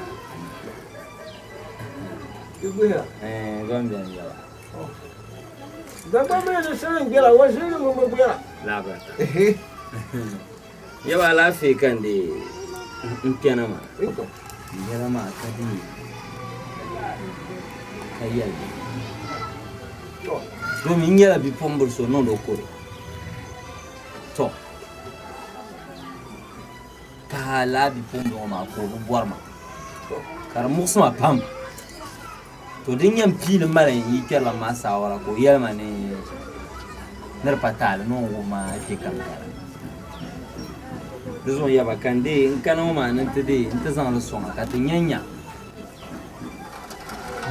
Ti guhira. Eh, gombe yawa. Dabba mi ni sani gbɛra wa ʒini ŋun bi gbɛra. Labarta. Yawa alaafee ka n dee n kpɛna maa. N yɛla maa ka di ka yɛli domin n nyɛla bipuɣimbila so niŋdi o kore. To ka lala bipuɣimbila ŋɔ maa ka o bi bɔri ma ka di muɣisi ma pam. To din yɛn piili mali n yi kpɛrilan maa saawara ka o yɛli ma ni ni di pa taali ni o ni wuhi ma kpe kam kana. Di zuɣu n yaba ka n deei n kana ŋɔ maa ni n ti deei n ti zaŋ li sɔŋ a ka ti nya nya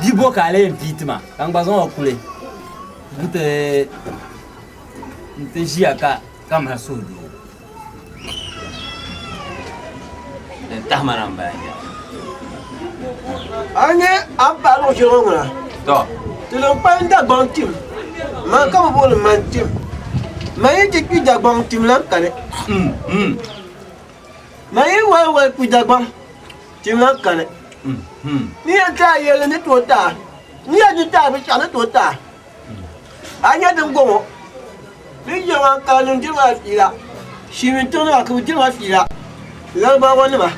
bia bo ka a lee yɛn pii ti ma ka n gba zaŋ o kuli nti nti ʒiya ka ka mali suhudoo. Din tahi ma na m-bala n-nyɛ. A ni nyɛ a ni paai luɣ shɛli ŋɔ ŋuna, Tɔ! ti niŋ kpalim Dagbaŋ tim. Man ka bɛ booni man tim. Man yi ti kpi Dagbaŋ tim lan kani. Man yi wali wali kpi Dagbaŋ tim lan kani. N yɛn ti a yɛlli ni tooi ti a. N yɛn ti ti a binshɛɣu ni tooi ti a. A nya dimbɔŋɔ ni yɛli maa ka niŋ diri maa fiila, Shimiin tiŋnima ka bɛ diri ma fiila, Laribawanima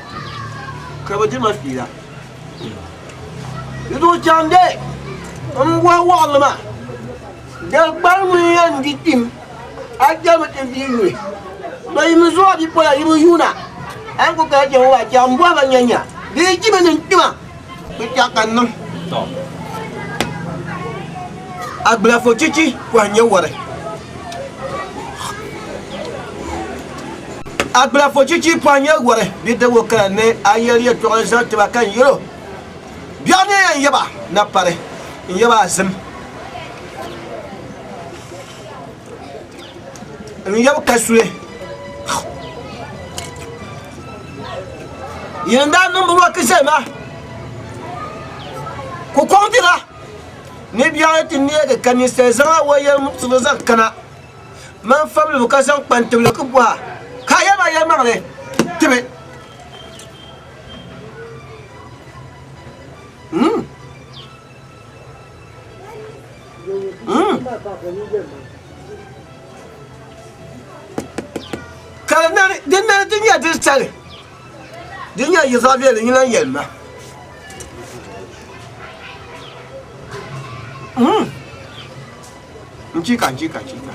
ka bɛ diri ma fiila. Di zuɣu chaŋ dee m-bɔhi wɔɣinli maa, Dali gbali ŋun yɛn di kpim a jɛlimi ti bia yuli? To yi mi zuɣu a bipola yi bi yuuna, a ni ku kana chɛ ŋɔ maa chaŋ m-bɔhi ba nyanya bɛ yi jimi ni n kpima. Binshɛɣu ka n niŋ. Agbulafo chichi pɔhim nyɛ wari. Agbulafo chichi pɔhim nyɛ wari bidibgu kala ni a yɛli yɛltɔɣili zaŋ ti ba ka n yɛl o, Biɛɣu ni yɛn yaba na pari n yaba a zim. N yab kasuli. Yin daa niŋ bi waki zali ma ku kɔŋ dira ni biɛɣu ti neegi ka ninsal zaŋ a wayɛri muɣisiri zaŋ kana man fabilibu ka zaŋ kpa n-tibili ku bɔha ka a yɛli ma yɛlimaŋli tibi. Ka di nani di nani ti nyɛ di sali di nyɛ yi zaɣ viɛlli nyina yɛli ma n chika n chika chika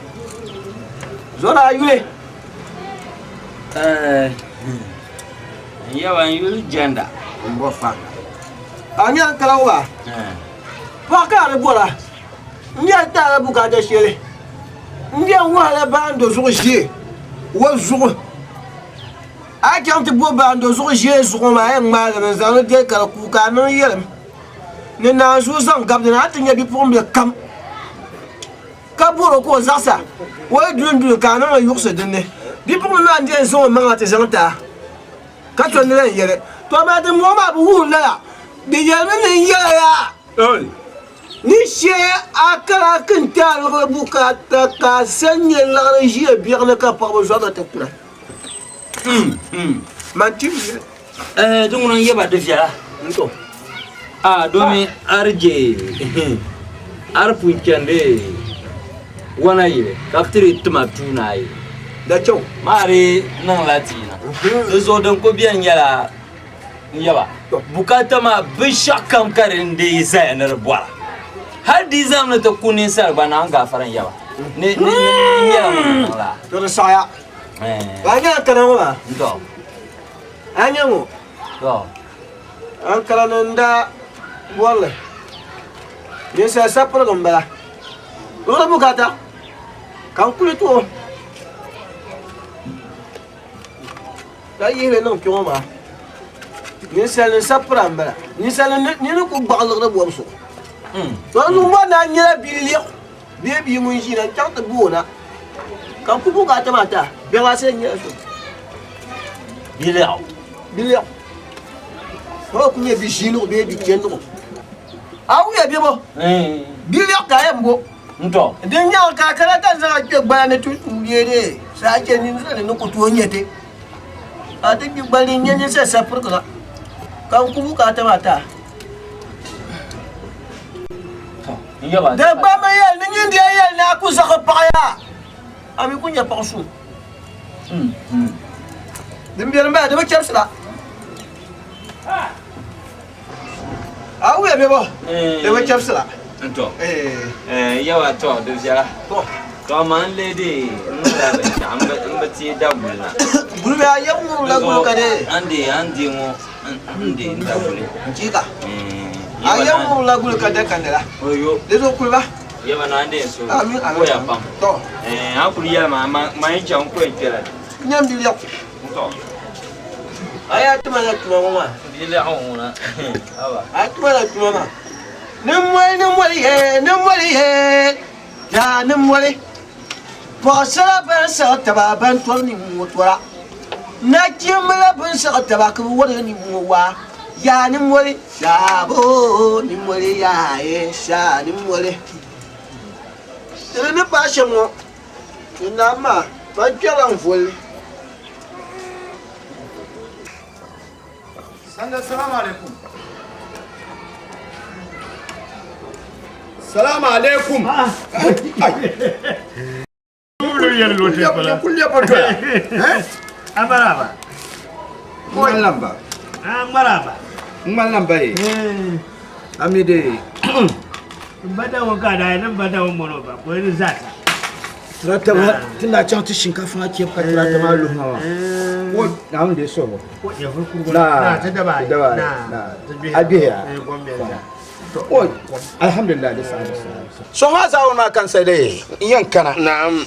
zɔra a yuli n yaba n yuli jɛnda n bɔ fa a nyɛ n kala wa paɣa ka a di bɔra n yɛli ti a la bukaata shɛli n yɛn wɔhila baando zuɣu ʒee o zuɣu a yi chaŋ ti bo baando zuɣu ʒee zuɣu maa a yɛn ŋmaai li mi n-zaŋ li deli ka di kuui ka a niŋ yɛlim ni naanzuu zaŋ gabi di ni a ti nya bipuɣimbila kam ka bɔr o ka o zaɣisa o yi duli n-duli ka a niŋ li yuɣisi din ni bipuɣimbila maa n-yɛn zaŋ o maŋa ti zaŋ ti a ka so ni lan yɛli, Tɔ amaa dimbɔŋɔ maa bi wuhiri lala, di yɛlimi ni n yɛla yaa ni shee a kana ti n ti a liɣiri bukaata ka a sa nya liɣiri ʒiya biɛɣuni ka paɣiba zɔrina ti kuna. Man ti mi yɛli. Eh, di ŋuna n-yɛba di viɛla. N-to. A domi a di je a di pun chandi wana yili ka bɛ ti di tima tuuna ayi. Da chɛ o. Maa di niŋla tiina. Di zuɣu din ku beni nyɛla n yaba bukaata maa binshɛɣu kam ka di n-dii zaya ni di bɔra. Hali di yi zaŋ ni ti ku ninsal gba Naawuni gaafara n yaba ni ni n nyɛla ŋun niŋ lala. To di saɣiya. Ka a nya Ankara ŋɔ maa? N-tɔ. A nya ŋɔ? Tɔ. Ankara ni n-daa bɔri li. Ninsal sapirigu m-bala. Liɣiri bukaata ka n kuli ti o. Ka yihi li niŋ kpe ŋɔ maa. Ninsalinim sapira m-bala. Ninsalinim nini ku gbaɣi liɣiri bɔbu zuɣu. To n zuŋ bɔri ni a nyɛla bia liɣu bee bia ŋun ʒi na n-chaŋ ti bo o na ka n ku bukaata maa ti a. Biɛɣu ase n-nyɛla so. Bia liɣu. Bia liɣu. O ku nyɛ bia ʒiinigu bee bia chɛndigu. A wuya bebo bia liɣu ka a yɛn bo. N-tɔ. Din nyaaŋa ka a kana ka zaŋ a kpe gbala ni ti suui bee dee saa chɛ ninsal ni ku tooi nya ti. Ka a ti kpi gbali n-nya ninsal sapirigi la, ka n ku bukaata maa ti a. Dagbamba yɛli ni nyin di a yɛli ni a ku zaɣi paɣa yaa, a mi ku nya paɣ suŋ. Din beni m-bala, di bi chɛbisira. A wuya bebo, di bi chɛbisira. N-tɔ. Yawa tɔ, di viɛla. Tɔ amaa n lee dee n niŋla binshɛɣu m bi teei daguli na. Guli bee a yɛn ŋurila guli ka dee? An dee, an dee ŋɔ n dee n daguli. Achiika. A yɛn ŋubila guli ka da kandila. Di zuɣu kuli ba. Yaba naa n-deei so. Amin, amin. Goya pam. Tɔ. Eh, a kuli yɛli ma, ma yi chaŋ n ku yɛn kpɛla. Nyam bi lɛɣu. Tɔ. A yaa tuma na tuma ŋɔ maa. Bi lɛɣu ŋuna. Haba. A tuma na tuma maa. Nimmoli, nimmoli ye, nimmoli ye, yaa nimmoli. Paɣasara ban siɣi taba ban tɔri ninmoo tɔra. Nachimba la bɛn siɣi taba ka bɛ wari ninmoo waa. Yaa nimmoli, saabo nimmoli yaa ye, saa nimmoli. Ti ni paai shɛm ŋɔ, ti naam maa, man kpɛrila n voli. Sanda salamu alaikum. Salamu alaikum. Amaraba. Ŋmalamba. Amaraba. Ŋmalamba ye. Amide. Bada wo ka da ni bada wo mono ba ko ni zata. Tirata ma ti na chaŋ ti shinkafa maa kpɛbu ka tirata maa luhi ma maa. Wo Naawuni deei sɔŋ o. Na ti daba ayi. Daba ayi. Na ti gbihi. A gbihi ya? Eh, kom bɛ za. O alhamdulillah di saha di saha. So maa zaawuni maa kan sali n yɛn kana. Naam.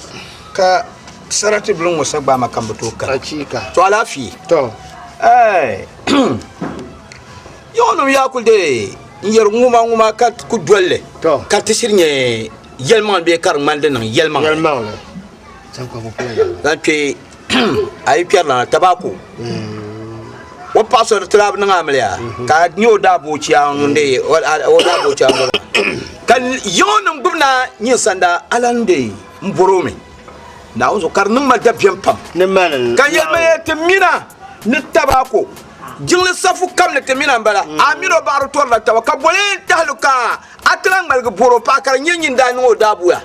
Ka sarati bili ŋɔ sa gbaai ma ka m bi tooi kana. Achiika. To alaafee. To. Eh. Yɔɣunim yaa kuli dee n yɛri ŋuma ŋuma ka ku dolli. To. Ka ti shiri nyɛ yɛlimaŋli bee ka di ŋmani di niŋ yɛlimaŋli. Yɛlimaŋli. Zaŋ kpe a yi kpɛrila na tabaako o paɣa so di ti lahi niŋ amiliya ka a nyɛ o daaboochia ŋun dee o daaboochia n bɔŋɔ ka yiŋɔ nim gbubi na nyin sanda a lan dee n bɔri o mi Naawuni zuɣu ka di niŋ ma dabiɛm pam ka yɛli ti mina ni tabaako jiŋli safu kam ni ti mina n bala a mini o baɣari tɔrila taba ka boli n tahili ka a ti lahi ŋmaligi bɔri o paɣa ka di nyɛ nyin daa niŋ o daabuya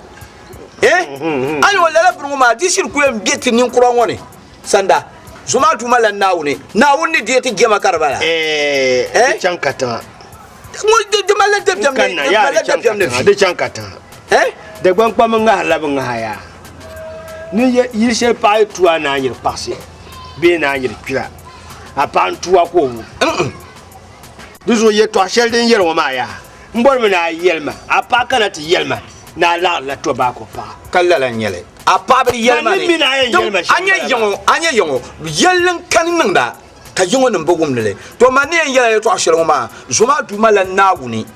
Eh? A ni o lala bini ŋɔ maa di shiri ku yɛn be ti ninkura ŋɔ ni sanda zuma duuma la Naawuni. Naawuni ni deei ti jɛma ka di bala. Eh, di chaŋ katiŋa. Ŋɔ di di malila dabiɛm ni di malila dabiɛm ni vi. Di chaŋ katiŋa. Eh? Dagbaŋ kpamba ŋahirila bɛ ŋaha yaa. Ni yili shɛli paɣa yi tu a naan yiri kpaɣisi bee naan yiri kpira, a paɣa n-tu a ka o wum. Di zuɣu yɛtɔɣ shɛli din yɛri ŋɔ maa yaa, m bɔrimi ni a yɛli ma, a paɣa kana ti yɛli ma ni a laɣirila tobako paɣa. Ka lala n-nyɛ li, a paɣa bi yɛli ma ni a nya yiŋɔ, a nya yiŋɔ, yɛlli n-kani niŋda ka yiŋɔnim bi wumdi li. To man ni yɛn yɛli a yɛtɔɣ shɛli ŋɔ maa, zom a Duuma la Naawuni.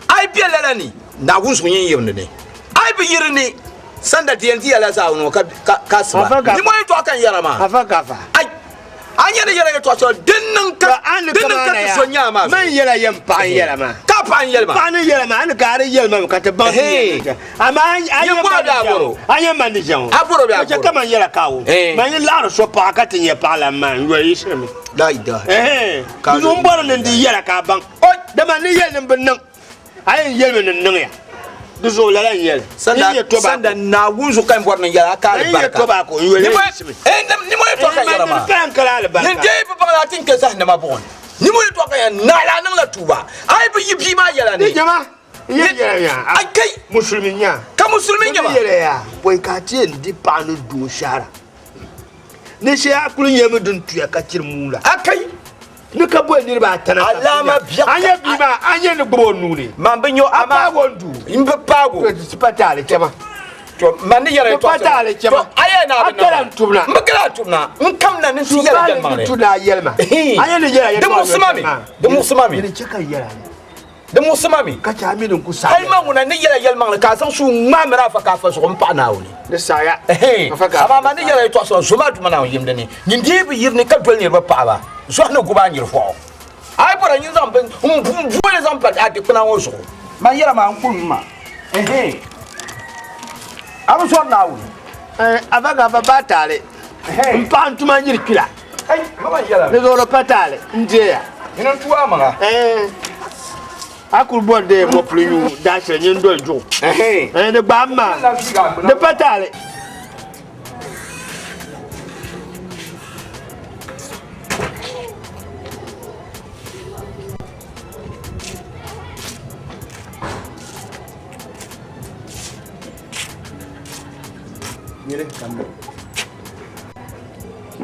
A yi be lala ni, Naawuni zuɣu nyin yiri di ni. A yi bi yi di ni, sanda di yɛn di ya la zaawuni ŋɔ ka asiba. Nimo yɛtɔɣa ka n yɛra maa. Ai! A nya ni yɛla yɛtɔɣa shɛli din niŋ ka din niŋ ka ti so nya a maa zuɣu. Man yɛla yɛm paɣa n yɛla maa. Ka paɣa n yɛli maa. Paɣa ni yɛla maa, a ni ka a di yɛli ma mi ka ti baŋ ti yɛn niŋ Amaa a Nyɛ bɔro bee a bɔro? A nyɛ man di ʒiɛm. A bɔro bee a O chɛ bɔro? ka man yɛla ka a wum. Man yi laɣiri so paɣa ka ti nyɛ paɣa lan maa, n yoli yiɣisirimi. La ilaha Di zuɣu m bɔri ni n di yɛla ka a baŋ. Dama n ni yɛli ni m bi niŋ, a yɛn yɛlimi ni n niŋya. Di zuɣu lala n yɛli. Sanda sanda Naawuni zuɣu ka n bɔri ni n yɛli a ka alibarika. N yɛ tobako n yoli yiɣisimi. Nimo yɛtɔɣa ka n yɛra maa. N kala n kala alibarika. Nyin deei bi baŋ la a ti ni kpe zahindima buɣim. Nimo yɛtɔɣa ka n yɛra naɣila a niŋla tuuba. A yi bi yi bia maa yɛla ni. Ni jama n yɛn yɛla yaa. Ai kai. Musulimi nya. Ka musulimi nyɛ ma. N yɛla yaa bɔi ka a ti yɛn di paɣa ni doo shahara. Ni shɛli a kuli nyɛmi din tuya ka chiri muula. A kai. Ni ka boli niriba ata na Alama biɛɣu A nyɛ bia maa, a nyɛ ni gbubi o nuu ni. Man bi nyɛ o, A amaa paagi o n duu. N bi paagi o. Ti pa taali chɛma. To man ni yɛla Ti pa taali chɛma. To a yɛli ni a bi A kpɛla n tumna. N bi kpɛla n tumna. N kam na ni n ti yɛli Ti yɛlimaŋli. tu ni a yɛli ma. A nyɛ ni yɛla Di muɣisi ma mi. Di muɣisi ma mi. Di chɛ ka n yɛla ni. Di muɣisi ma mi. Ka chɛ a mi ni n ku saɣi. Hali man ŋuna ni yɛla yɛlimaŋli ka a zaŋ suu ŋmaai miri a fa ka a fa zuɣu m-paɣi Naawuni. Di saɣiya. Amaa man ni yɛla yɛtɔɣ shɛŋa zo maa Duuma Naawuni yimdi ni, nyin dii bi yiri ni ka doli niriba paɣiba zɔhi ni gubi a nyiri fɔɣu. A yi bɔra nyin zaŋ bini m-booi li zaŋ pa a dikpuna ŋɔ zuɣu. Man yɛla maa n-kul ma. A bi zɔri Naawuni. Afa ka afa ba taali. M paɣa n-tuma nyiri kpila. Di zuɣu di pa taali n deeya. Nyini n-tu a maŋa. A kuli bɔri deei mɔpili nyuu daashili nyini doli juɣu. Di gbaai m maa. Di pa taali.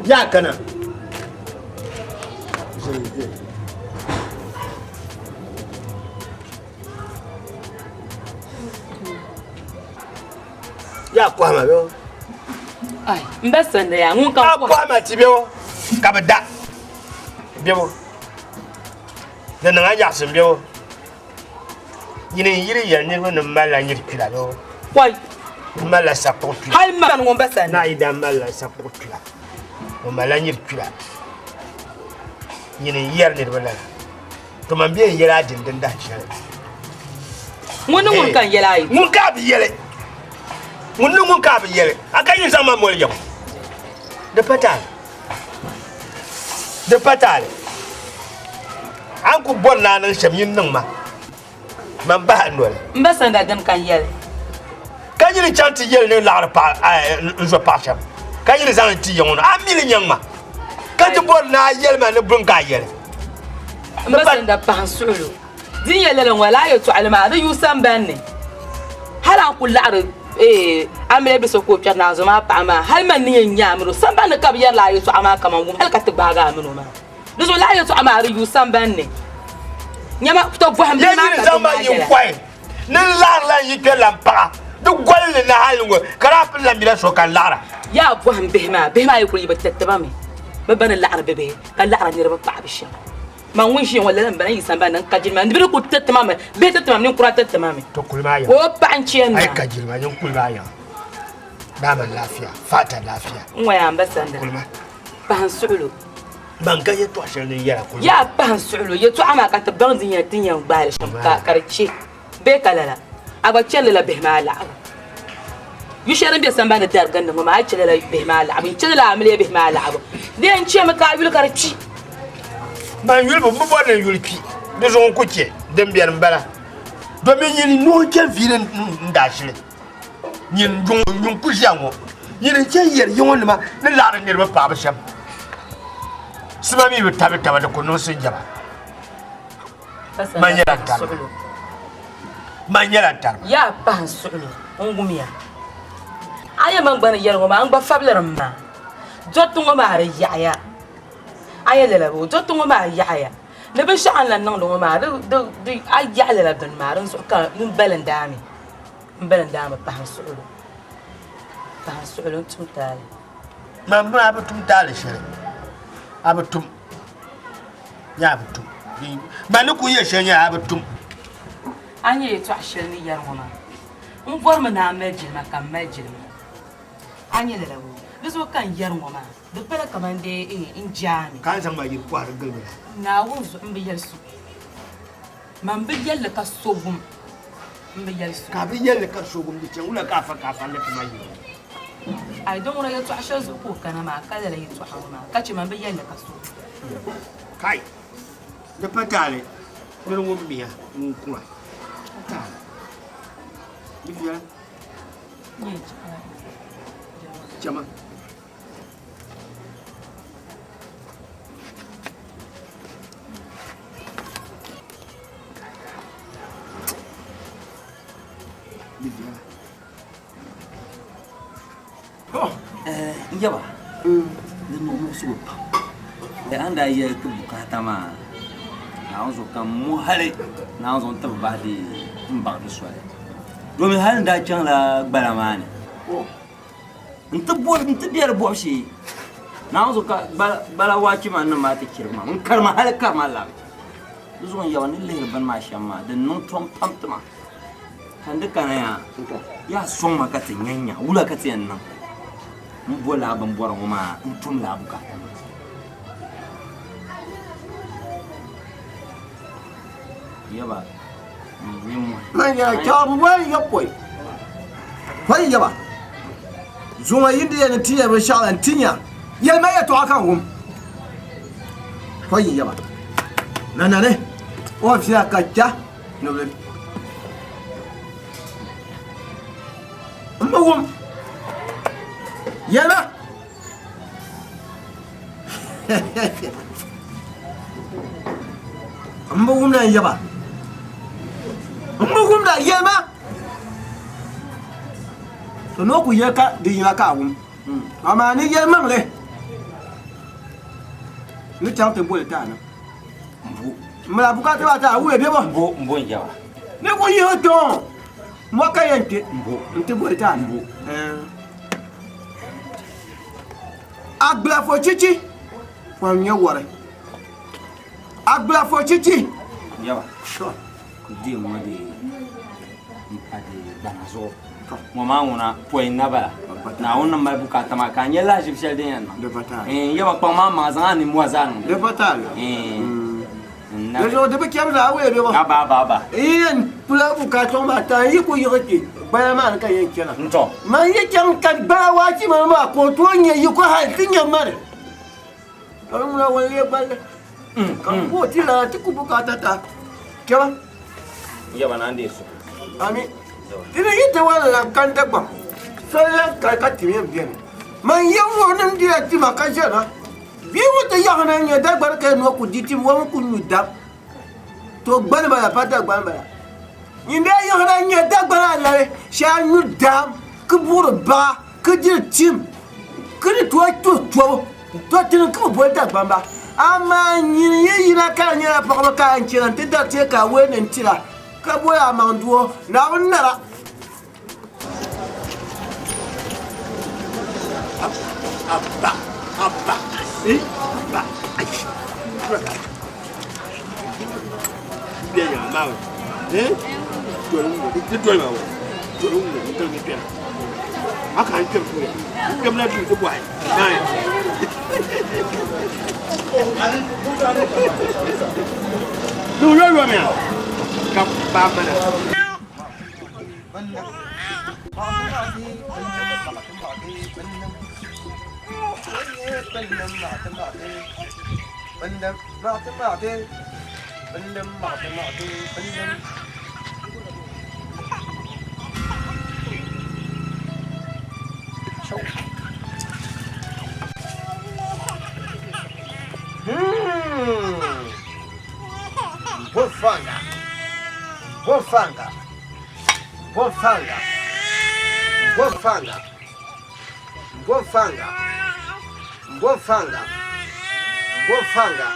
Ya kana. Yaa kɔhima bɛ o. Ai, n ba sanda yaa ŋun ka A kɔhima ti bɛ o ka bi da bɛ o. Di niŋ a nyaɣisim bɛ o. Nyini n yiri yɛli niriba ni m malila nyiri kpila bɛ o. Wai. M malila sakpuɣu kpila. Hali ma ŋun ba sanda. Naa yi daa malila sakpuɣu kpila. O malila nyiri kpila. Nyini n yɛri niriba lala. To man bɛ yɛli a din din dahin shɛli. Ŋun ni ŋun ka n yɛli a yi. Ŋun ka a bi yɛli. Ŋun ni ŋun ka a bi yɛli. A ka yin zaŋ ma moli yaŋɔ. Di pa taali. Di pa taali. A ni ku bɔri ni a niŋ shɛm yin niŋ ma. Man bahi a noli. M ba sanda dini ka n yɛli. Ka nyini chaŋ ti yɛli ni laɣiri paɣa n zo paɣa shɛm ka nyini zaŋ li ti ya ŋɔ ni a mi li nyaŋ ma ka ti bɔri ni a yɛli ma ni buni ka a yɛli. M ba sanda pahi n suɣilo di ni nyɛ lala ŋɔ lala yɛltɔɣali maa di yuui sambani ni hali a ni ku laɣiri amiliya bi so ka o kpɛri naanzu maa paɣa maa hali man ni yɛn nya a mini o sambani ni ka bɛ yɛri lala yɛltɔɣa maa kaman wum hali ka ti gbaagi a mini o maa. Di zuɣu lala yɛltɔɣa maa di yuui sambani ni. Nyama to bɔhim bihi maa Yɛn ka zaŋ di ma maa yin yɛla. kɔhi ni n laɣiri la n yi kpɛri la m paɣa di goli ni na hali ŋɔ ka daa pili la mila so ka n laɣira. Yaa bɔhim bihi maa, bihi maa yi kuli yi bi tiriti ba mi, bɛ ba ni laɣiri bɛ bihi ka laɣiri niriba paɣibu shɛm. Man ŋun ʒiya ŋɔ lala m-bala n yi sambani ni n ka jilima ni bɛ ni kuli tiriti ma mi, bihi tiriti ma mi, ninkura tiriti ma mi. To kuli maa Ka o paɣa n-chɛ n A yi naa. ka jilima nyin kuli maa yaŋa. Daa man lafiya, fata lafiya. N ŋɔ yaa m ba sanda. Kuli ma. Pahi n suɣilo. Ban ka yɛtɔɣ shɛli ni yɛla kuli. Yaa pahi n suɣilo yɛtɔɣa maa ka ti baŋ din yɛn ti yɛn gbaai li shɛm ka di chɛ bee ka lala a gba chɛ lala bihi maa laɣibu. Yu shɛli din be sambani ni dari gindi ŋɔ maa a yi chɛ lala bihi maa laɣibu n chɛ lala amiliya bihi maa laɣibu di yɛn chɛmi ka a yuli ka di kpi. Ban yuli bi bɔri ni yuli kpi di zuɣu n ku chɛ din beni m bala domin nyini noo chɛ viili n daashili. Nyin yuŋ yuŋ ku ʒiya ŋɔ, nyini n-chɛ yɛri yi ŋɔ nima ni laɣiri niriba paɣibu shɛm. Sima mi bi tabi taba di ku niŋ sinjaba. Man nyɛla n tarima. Man nyɛla n tarima. Yaa pahi n suɣilo n wumiya. A yɛn man gba ni yɛli ŋɔ maa n gba fabiliri m maa. Dɔriti ŋɔ maa di yaɣiya. A yɛn lala boo dɔriti ŋɔ maa yaɣiya. Ni binshɛɣu a ni lahi niŋdi ŋɔ maa di a yaɣi lala bini maa dinzuɣu ka n bali n daami. M bala n daa bi pahi n suɣulo, pahi n suɣulo n tum taali. Man bini a bi tum taali shɛli, a bi tum, nya a bi tum. Man ni kuli yɛli shɛli nyɛla a bi tum. A ni nyɛ yɛtɔɣ shɛli ni yɛri ŋɔ maa, m bɔrimi ni a mali jilima ka m mali jilima. A nya lala boo? Di zuɣu ka n yɛri ŋɔ maa, di pala kaman dee n jaami. Ka a ni zaŋ ma yiri kɔhiri giliba la. Naawuni zuɣu m bi yɛli so. Man bi yɛlli ka so wum. M bi yɛli so. Ka a bi yɛlli ka so wum di chɛ wula ka a fa ka a fa ni ti ma yɛli. Ayi din ŋuna yɛtɔɣa shɛli zuɣu ka o kana maa ka lala yɛtɔɣa ŋɔ maa ka chɛ man bi yɛlli ka so wum. Kai! Di pa taali niri ŋun miya ŋun kura. Pa taali. Di viɛla. Chama. N yaba di niŋ muɣisigu pam a ni daa yɛli ti bukaata maa Naawuni zuɣu ka m mo hali Naawuni zuɣu n ti bi bahi di n baŋ di soli domin hali n daa chaŋla gbala maa ni N ti bɔri n ti be di bɔbu shee. Naawuni zuɣu ka gbala waachi maa nim maa ti chirigi ma. N karima hali karima labi. Di zuɣu n yaba ni lihiri bini maa shɛm maa di niŋ tom pam ti ma. Ka n di kana yaa yaa sɔŋ ma ka ti nya nya wula ka ti yɛn niŋ n bo laa bin bɔri ŋɔ maa n tum laa bukaata maa. Yaba Man ya chabu wai ya poi. Poi yaba. Zuŋɔ yi di yɛn ti yɛ binshɛɣu la n ti nya yɛlima yɛtɔɣa ka n wum. Poi yaba. Nanani o viɛla ka cha ni bi n bi wum yɛlima. M bi wumda n yaba. M bi wumda yɛlima. To ni o ku yɛli ka di yina ka a wum. Amaa ni yɛlimaŋli ni chaŋ ti boli ti a na. M mali a bukaata maa ti a wuya bɛ bɔ? M bo n yaba. Ni ku yihi o kpɛŋɔ. Mɔ ka yɛn kpe n-ti boli ti a ni. Agbulafo chichi pɔhim nyɛ wɔri. Agbulafo chichi. Yaba, ku deei ŋɔ dee m-pa dee gbana zuɣu. Ŋɔ maa ŋuna pɔi n-na bala. Naawuni ni mali bukaata maa ka a nya lahiʒibu shɛli din yɛn niŋ. Yaba, kpaŋ maa maŋa zaŋ a nimmohi zaa niŋ di ni. Di zuɣu di bi chɛri zaa wee bɛ Aba aba aba. N yɛn pula bukaata ŋɔ maa ta n yi ku yiɣi kpe gbaya maa ni ka yɛn chana. Ntɔ. Man yi chaŋ ka gbaya waachi mani maa ka o tooi nya yiko hali ti nya mani. Ka di ŋuna ŋun lee gballi. Ka n ku o ti lana ti ku bukaata ta. Chɛba. Yaba naan deei suhu. Ami. Ti ni yi ti wali lan kani Dagbaŋ, soli lan kali ka tim yɛn beni. Man yɛn wuhi ni n dila tima ka ʒɛna. Bia ŋɔ ti yaɣi na n-nyɛ Dagbani ka yi noo ku di tim o mi ku nyu dam. To gbani bala pa Dagbani bala. Nyin daa yaɣi na n-nyɛ Dagbani alali shee a nyu dam ki buɣiri baɣa ki diri tim ki ni tooi tuhi tɔbu to tini ki bi boli Dagbamba. Amaa nyin yi yina ka di nyɛla paɣaba ka a yɛn chana nti dari teeka a wee ni n-tira ka boli a maŋ doo Naawuni nara. Abba, abba, eh, abba, ay. Bia ya ma. Eh? Dole mu, di dole ma wo. Dole mu, di dole bia. Aka an kpem ya. Kpem na du di boy. Nine. Du yo yo me. Ka ba mana. Bofanga. Bofanga. Bofanga. Bofanga. Bofanga. Bofanga. Bofanga.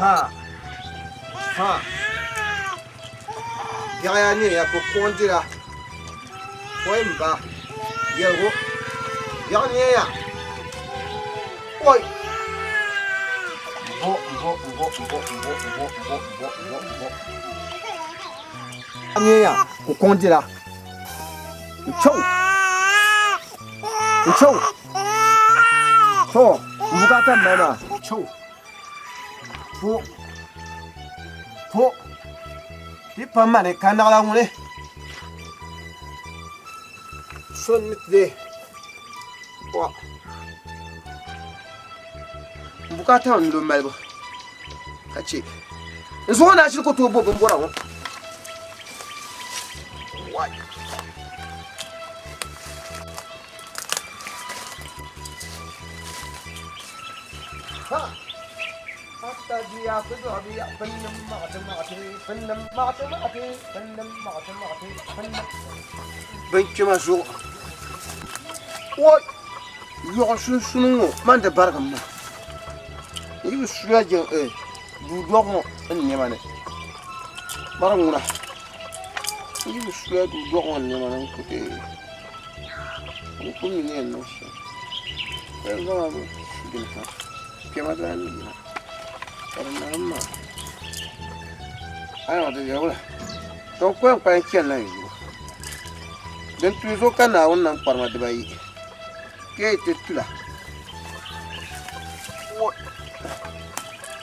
Ha. Ha. Biɛɣu ni ya ka kɔŋ dira. Oi m ba. Yɛligu. Biɛɣu ni ya. Oi. Bo bo bo bo bo bo bo bo bo bo. Ni ya ka kɔŋ dira. N chaw. N chaw. To, n bukata m mali maa. Chaw. Po. Po. Ti pam mani ka naɣila ŋuni. So ni ti po. N bukata n lo malibu ka chɛ n zuɣu ni ashili ku tooi bo binbɔra ŋɔ. Wai. Ha! Bin kpɛma zuɣu o yoɣu sunsuuni ŋɔ man di barigim maa n yi bi sula duu doɣu ŋɔ n niɛma ni bari ŋuna n yi bi sula duu doɣu ŋɔ n niɛma ni n ku mi ni yɛn niŋ shɛm ka yɛn zaŋla bi su dini ha kpɛma daa ni yina ka di narim maa ayi di yɛli to n ku yɛn kpalim chɛnila n yubu din tuui zuɣu ka Naawuni nam kparima dibayi ka yi ti tula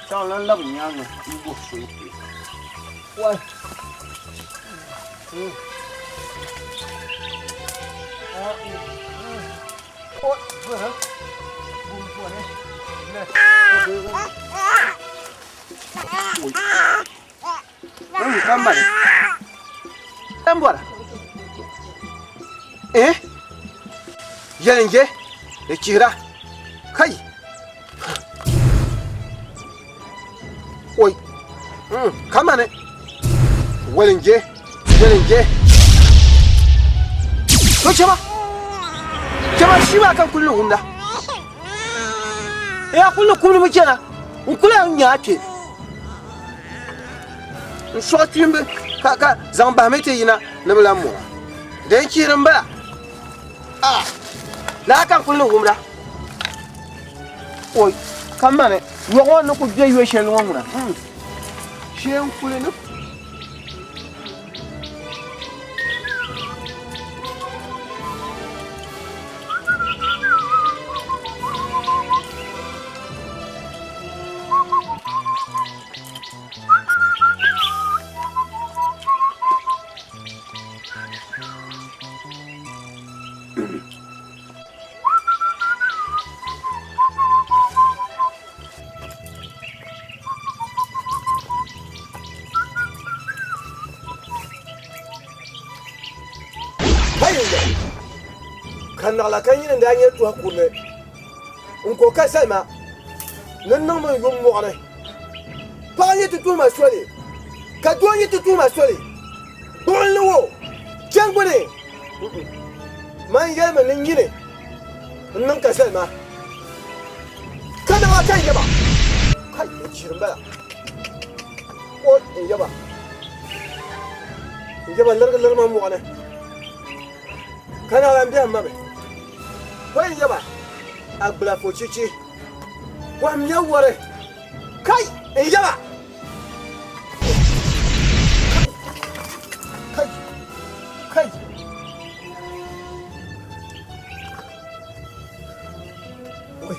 chaŋ lan labi nyaaŋa m-bo soli kuli. Wai! Eh? Yɛli n-je di chihira kai oi kamani walinje walinje to chɛma chɛma shii maa ka n kuli ni wumda ya kuli ni kumdi mi chɛna n kuli n nya a kpɛ N sɔɣi kpiimbi ka ka zaŋ bahi mi ti yina ni bi lan mɔra. Din chihiri m-bala. A! Lala ka n kuli ni wumda. Oi, ka mani yɔɣu ŋɔ ni kuli be yo shɛli ŋɔ ŋuna. Shee n kuli ni. Ka naɣila ka nyini n-daa nyɛ tɔhi kurili n-ko ka salima ni niŋmi yum mɔɣuni. Paɣa yi ti tuhi ma soli, ka doo yi ti tuhi ma soli, gbuɣinli wo, chani gbuni. Man yɛlimi ni nyini n-niŋ ka salima ka naɣila ka n yaba. Kai, n chihiri m-bala. O, n yaba. N yaba lirigi lirima mɔɣuni. Ka naɣila m-biɛhi m ma mi. Pɔi n yaba, a gbula fo chichi. Pɔhim nyɛ wari. Kai, n yaba! Kai, kai! Oi.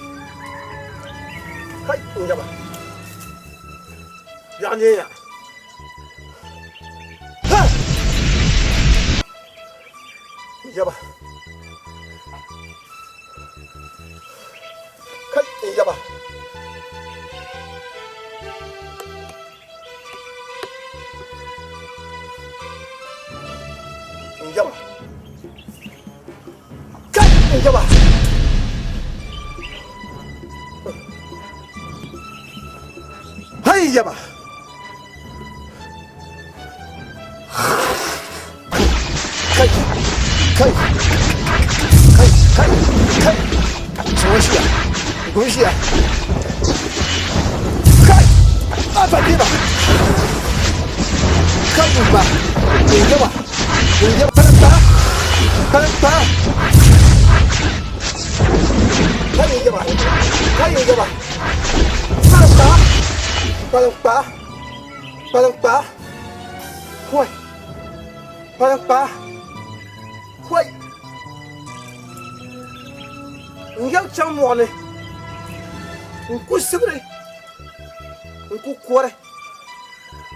Kai, n yaba. Biɛɣu neeya. Ha! N yaba. Kai, n yaba. N yaba. Kai, n yaba. Hai, n yaba. Kai, kai, kai, kai, kai. Goshiya, goshiya. Kai, a ba ba. Kai ba, in yaba, in yaba. Karanta, karanta. Kai in yaba, kai in yaba. Karanta, karanta, karanta. Wai, karanta. Wai. N yɛli chaŋ mɔɣuni n ku sibiri n ku kɔri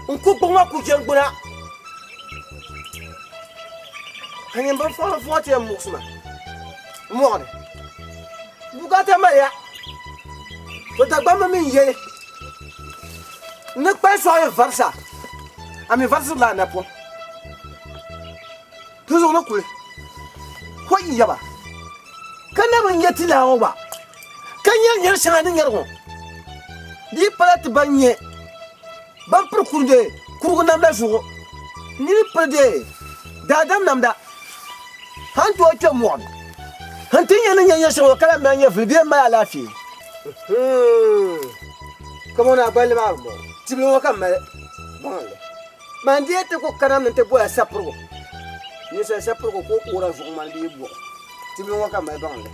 n ku gbuɣima ku jɛngbuna ka nyini bin fɔŋ fɔŋ ti yɛn muɣisi ma mɔɣuni bukaata maliya to Dagbamba mi n yɛli ni kpali sɔɣu yi varisa a mi varisirila a napɔŋ di zuɣu ni kuli hoi n yaba ka na bi nyɛ ti laa ŋɔ gba ka nyɛri nyɛri shɛŋa ni nyɛri ŋɔ di yi pala ti ban nyɛ ban piri kuride kurugu namda zuɣu ni yi piri dee daadam namda han tooi kpɛ mɔɣuni n ti nyɛ ni nyɛ nyɛ shɛŋa ŋɔ ka lahi mali nyɛ vuli bee m mali alaafee kamani a gballi maa m-bɔŋɔ tibili ŋɔ ka m mali baŋli Man dee ti ku kana ni ti bola sapirigu, ninsal sapirigu ka o oora zuɣu ŋmani bee buɣu. Tibili ŋɔ ka mali baŋli.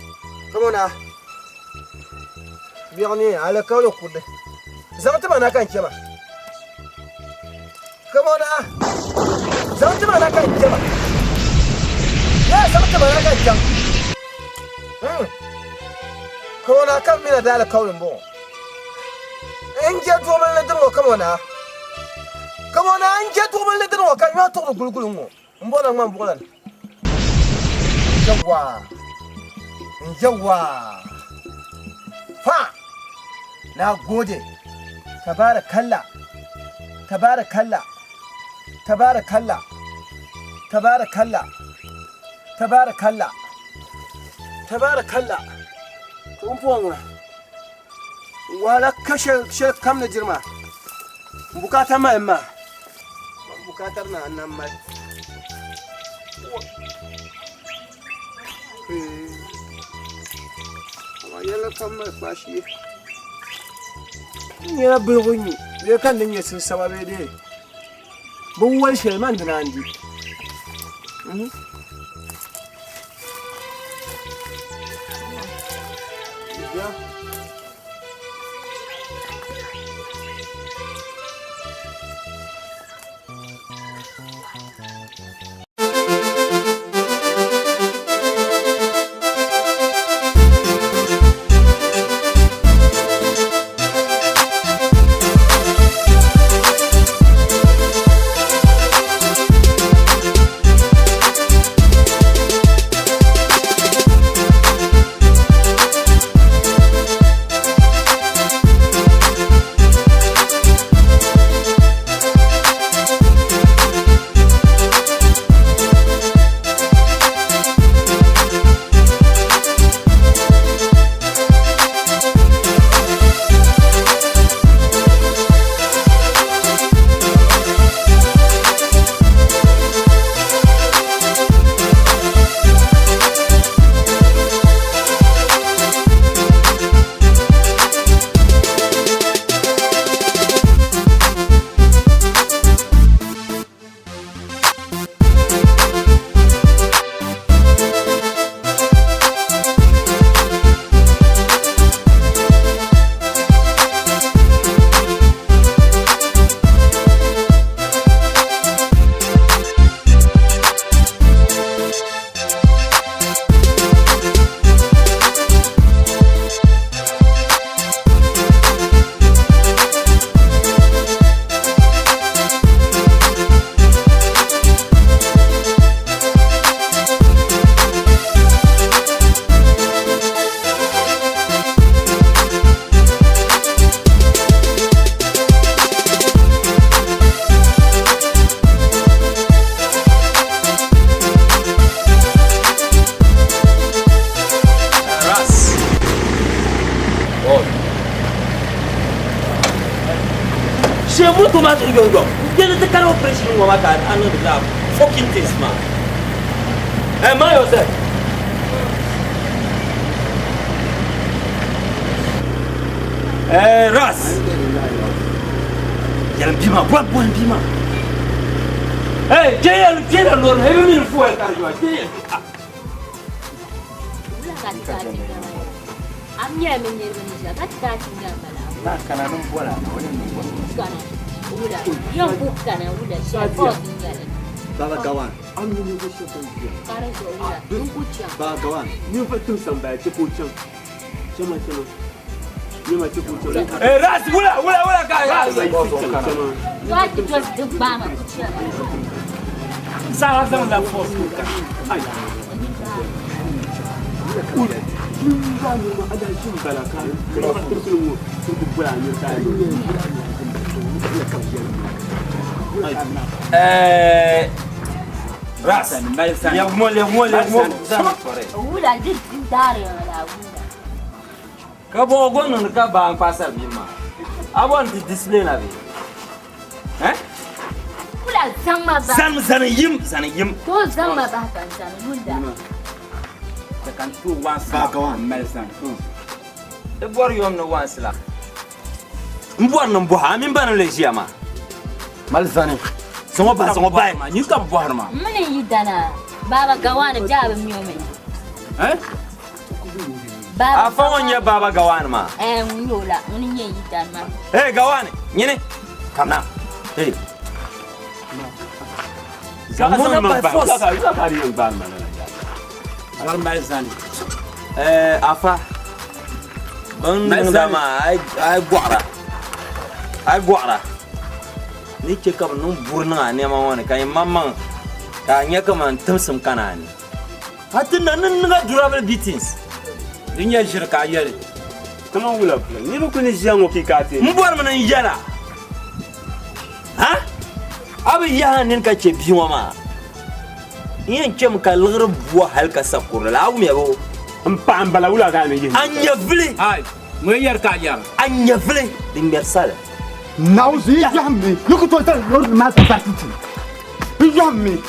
Kamona, biɛɣu ni alikauli kurili zaŋ ti ma na ka n chɛ ma. Kamona, zaŋ ti ma na ka n chɛ ma. Yaa zaŋ ti ma na ka n chaŋ. Kamona, ka m mina di alikauli m-bɔŋɔ. N je duɣimli ni dini ŋɔ kamona. Kamona n je duɣimli ni dini ŋɔ ka nyɔhi tuɣiri guliguli ŋɔ m bɔrila ŋmani buɣila ni. Yawwa! Yawwa! Fa! Na gode! Tabarakallah! Tabarakallah! Tabarakallah! Tabarakallah! Tabarakallah! Tabarakallah! To m puɣi ŋuna. Wahala ka shɛli kam ni diri maa n bukaata mali maa n bukaata na n na mali yɛlli kam mali kpaashee n nyɛla biligu nyu bee ka n ni nyɛ sinsaba bee dee. Bɛ wali shɛli man dina n-di. Yeah. Shee moto maa zuɣu yɔŋyɔŋ n-kpɛri ti kari operation ŋɔ maa ka a niŋdi laa fucking things maa. Hey, mind yourself. Hey, Ras. Yɛlim bia maa, bɔli bɔli bia maa. Hey, kpe yɛli kpe la loori ni, ebi mini fuel ka di yɔ, kpe yɛli. Baba Gawan. Baba Gawan. Ninvuɣ timsa m-bala chɛ ka o chaŋ. Chama chama. Nyama chɛ ka o chaŋ. Hey, Ras, wula, wula, wula, ka Ras, Sara zaŋla force ka. Ai. Ras, lɛbigimo, lɛbigimo, lɛbigimo. Ka bɔɣu go niŋdi ka baa n kpaasari bia maa. A bɔri ni ti discipline a bee? Eh? Zani zani yim, zani yim. Di bɔri yom ni wansi la. N bɔri ni n bɔhi a mini ba ni lee ʒiya maa. Mali zani. Zaŋ o bahi, zaŋ o bahi. Nyin ka bi bɔhiri maa. Mini yi dana Baba Gawani bɛ a bi mi o mi. Eh? Baba Afa ŋɔ n-nyɛ Baba Gawani maa. Eh, ŋun nyɛ o la, ŋuni n-nyɛ yi dana maa. Hey, Gawani, nyini. Kamna. Hey. Zaŋ Mona ma by bahi. force. Wula ka di yɛn gbaai ma lala yaha? Bari mali zani. Eh, afa. Bin Mali niŋda zani. maa, a yi gɔɣira. A yi gɔɣira. Ni chɛ ka bɛ niŋ buri niŋ a nɛma ŋɔ ni ka yi maŋmaŋ ka a nya kaman timsim kana a ni. A ti na ni niŋ a durable beatings. Di nyɛ ʒiri ka a yɛli. Kaman wula pula. Niriba kuli ni ʒiya ŋɔ ki ka a ti. N bɔrimi ni n yɛla. Ha? A bi yahi a nini ka chɛ bia ŋɔ maa. N yɛn chɛmi ka liɣiri bua hali ka sa kurili la. A wumya bɔ? N paɣa n bala wula ka a ni yihi. A nyɛvili. Ai, ŋun yɛri ka a yɛra. A nyɛvili di ŋmɛri sali. Naawuni yi yɔhim mi ni ku tooi tari loori maa capacity. Yi yɔhim mi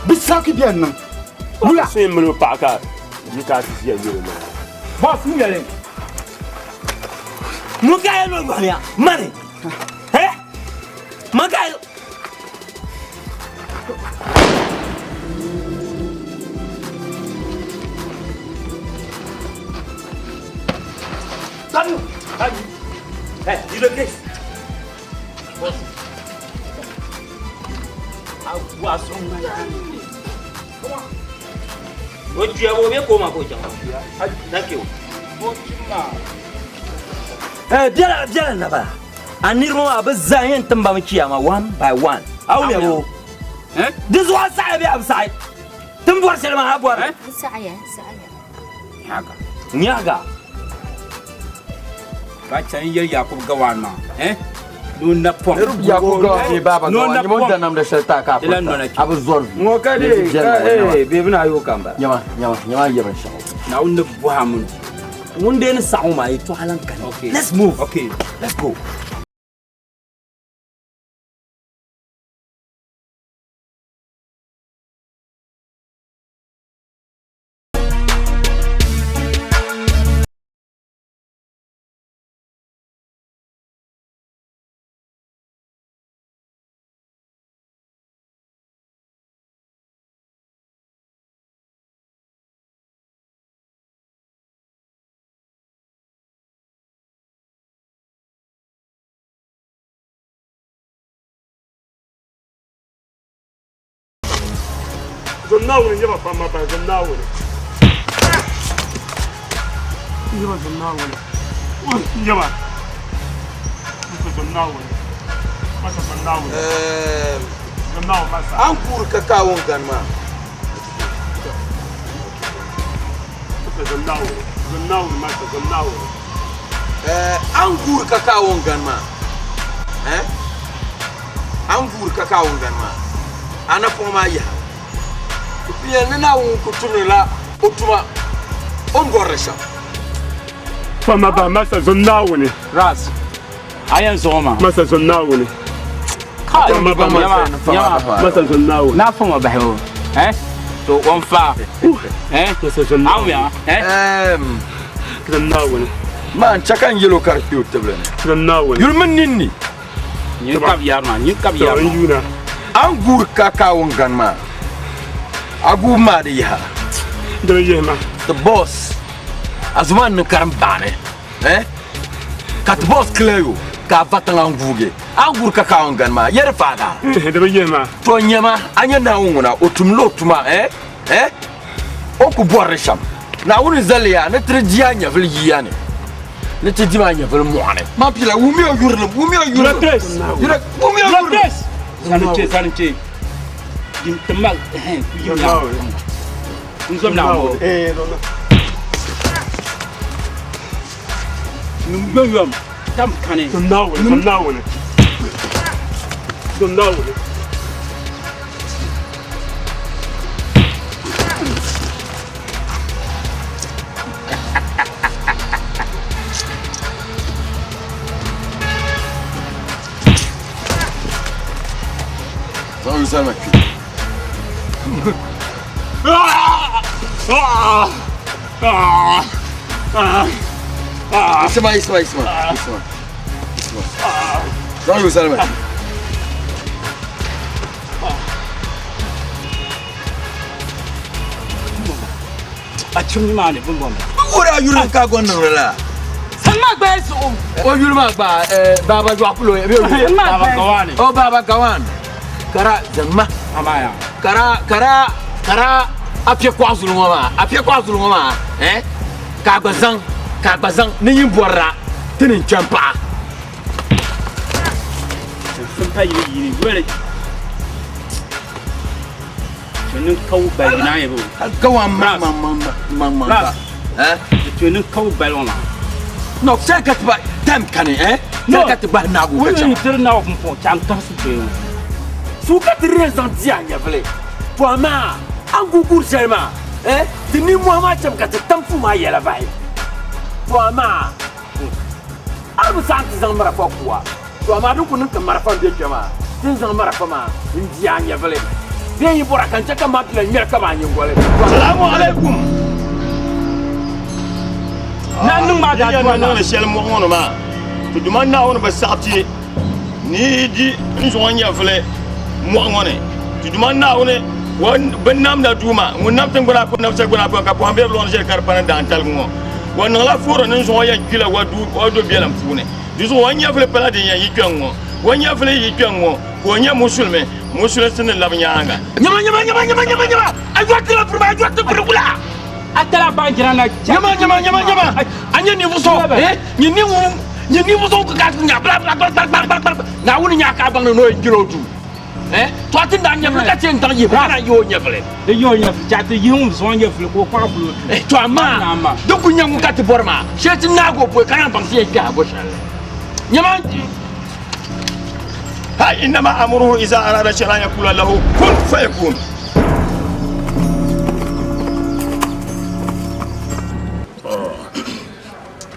bi saaki bɛn niŋ wula. So yɛn mali o paɣa ka yi ka a ti ʒiya yɛli o maa. Boss, n yɛli. Mun ka yɛli o yɔhim ya? Mani. Eh? Man ka yɛli. Salut. Salut. Hey, you the case. O juya o bɛ k'o ma k'o jama. Thank you. Eh, biɛla biɛla naba. A niriba maa bɛ zaa yɛn timba mi kiyama one by one. A wumya bo. Di zuɣu a saɣaya bee a bi saɣi? Ti ni bɔri shɛli maa a bɔri. N saɣaya, n saɣaya. Nyaga. Ba chani yɛli Yakubu Gawaan maa, eh? Ni o napɔŋ. Yakubu Gawaan bee Baba Ni o Gawaan, nyama o napɔŋ. da namda shɛli taai ka a Di lan piri nɔna ta. A bi zɔri vi. Ŋɔ ka Ni dee, ti viɛlli ka ŋɔ nyama. ee, bee bɛ na yo ka m bala. Nyama, nyama, nyama yɛ binshɛɣu. Naawuni ni bɔhi a mini. Ŋun dee ni saɣi ŋɔ maa yɛtɔɣa lan kani. Okay. Let's move. Okay. Let's go. Zom Naawuni nyɛ ba pam ma bahi zom Naawuni. Nyɛ ba zom Naawuni. Nyɛ ba. Masa zom Naawuni. Masa zom Naawuni. Zom Naawuni masa. An kuuri ka kaawun gani maa. Masa zom Naawuni. Zom Naawuni masa zom Naawuni. An guuri ka kaawun gani maa. Eh? An guuri ka kaawun gani maa. A napɔŋ maa yaha. Ti pun yɛli ni Naawuni ku tumdi la o tuma o ni bɔri li shɛm. Fama ba masa zom Naawuni. Ras. A yɛn zuɣu maa. Masa zom Naawuni. Kai. Fama ba Nyama, nyama. Masa zom Naawuni. Na fama bahi o. Eh? To on fa. Eh? Masa zom Naawuni. Awuya. Eh? Zom Naawuni. Maan chɛ ka n yɛl o ka di kpe o tibili ni. Zom Naawuni. Yuli mini ninni. Nyin kab yari maa, nyin kab yari maa. yuuna. An guuri ka kaawun gani maa. A guubu maa di yaha. Di bi yihi ma. The boss. A zuma ni karim baani. Eh? Ka the boss clear you. Ka a va tiŋa n-guugi. An guuri ka kaawun gani maa. Yɛri faaga. Di bi yihi ma. To nyama, a nya Naawuni ŋuna, o tumla o tuma, eh? Eh? O ku bɔri di shɛm. Naawuni zali ya ni ti di di a nyɛvili yiya ni. Ni ti di maa nyɛvili mɔɣuni. Man pila, wummi o yurilim, wummi o yurilim. Yuri, wummi o yurilim. Sani che, sani che. Jim ti mal, eh, ku yim na. N zom na mo. Eh, zom na. Num yom yom, tam kani. Zom Naawuni, zom Naawuni. Zom Naawuni. Zaŋ yu salima kpi. Isma, isma, isma, isma, isma. Zaŋ yu salima kpi. A chim maa ni bin bɔŋɔ. O daa yuli ka gɔn niŋdi la. Sani maa gbaya zuɣu. O yuli maa gba, Baba Jɔɣukulo, bɛ yuli. Baba Gawan. O Baba Gawan. Kara zaŋma. Amaya. Kara, kara, kara a piɛ kɔɣu zuli ŋɔ maa, a piɛ kɔɣu zuli ŋɔ maa, eh? Ka a gba zaŋ, ka a gba zaŋ ni yin bɔrira ti ni n-chani paɣa. Sun pa yili yili yoli. Tunin kaw bali na yebo. Gawan ma ma ma ma ma ma. Eh? Tunin kaw bali ŋɔ maa. No, sai ka ti ba time kani, eh? No. Sai ka ti bahi naagu ka Wuli chaŋ. ni tiri naagu pumpɔŋ chaŋ kasi bee ŋɔ. Su ka ti rɛ zaŋ di a nyɛvili. To amaa, an guguuri shɛli maa, eh? Ti nimmɔhi maa chɛmi ka ti tam puu maa yɛla bahi. To amaa, a bi saɣim ti zaŋ marafa kuwa. To amaa din ku niŋ ka marafa m-be kpe maa, ti ni zaŋ marafa maa n-di a nyɛvili. Bee yi bɔra ka n chɛ ka maa pila ŋmɛri ka maa nyingoli. Salamu alaikum. Na niŋ maa daa Yi tuwa yɛn na. niŋdi shɛli mɔɣu ŋɔ ni maa, ti Duuma Naawuni bi saɣi ti ni yi di n zuɣu nyɛvili mɔɣu ŋɔ ni, Ti Duuma Naawuni, o binnamda Duuma, ŋun nam tiŋgbana apɔŋ nam sagbana apɔŋ ka pɔhim be di luɣili shɛli ka di pa ni daantaligi ŋɔ, o niŋla foori ni n-zuɣu o yɛn kpila o du biɛlim puuni. Di zuɣu o nyɛvili pala din yɛn yi kpɛŋ ŋɔ. O nyɛvili yi kpɛŋ ŋɔ ka o nyɛ musulimi, musulinsi ni labi nyaaŋa. Nyama nyama nyama nyama nyama nyama a yɔri ti la piri a yɔri ti piri wula. A tala baanjira na. Nyama nyama nyama nyama a nyɛ ninvuɣu so eh nyɛ ninvuɣu nyɛ ninvuɣu so ka nya bla bla bla bla bla bla Naawuni nya ka a baŋ ni o yɛn jina o duu eh to a ti daa nyɛvili ka ti yɛn daŋ yihi ka naan yi o nyɛvili. Di yi o nyɛvili chaɣ ti yihi ŋun zaŋ o nyɛvili ka o kpaɣi kuli o duu. Eh to amaa di ku nyɛ ŋun ka ti bɔri maa shee ti naagi o pɔi ka naan baŋ ti yɛn kpɛhi a go shɛli nyama. Ha innama amruhu iza arada shay'an an yaqula lahu kun fayakun.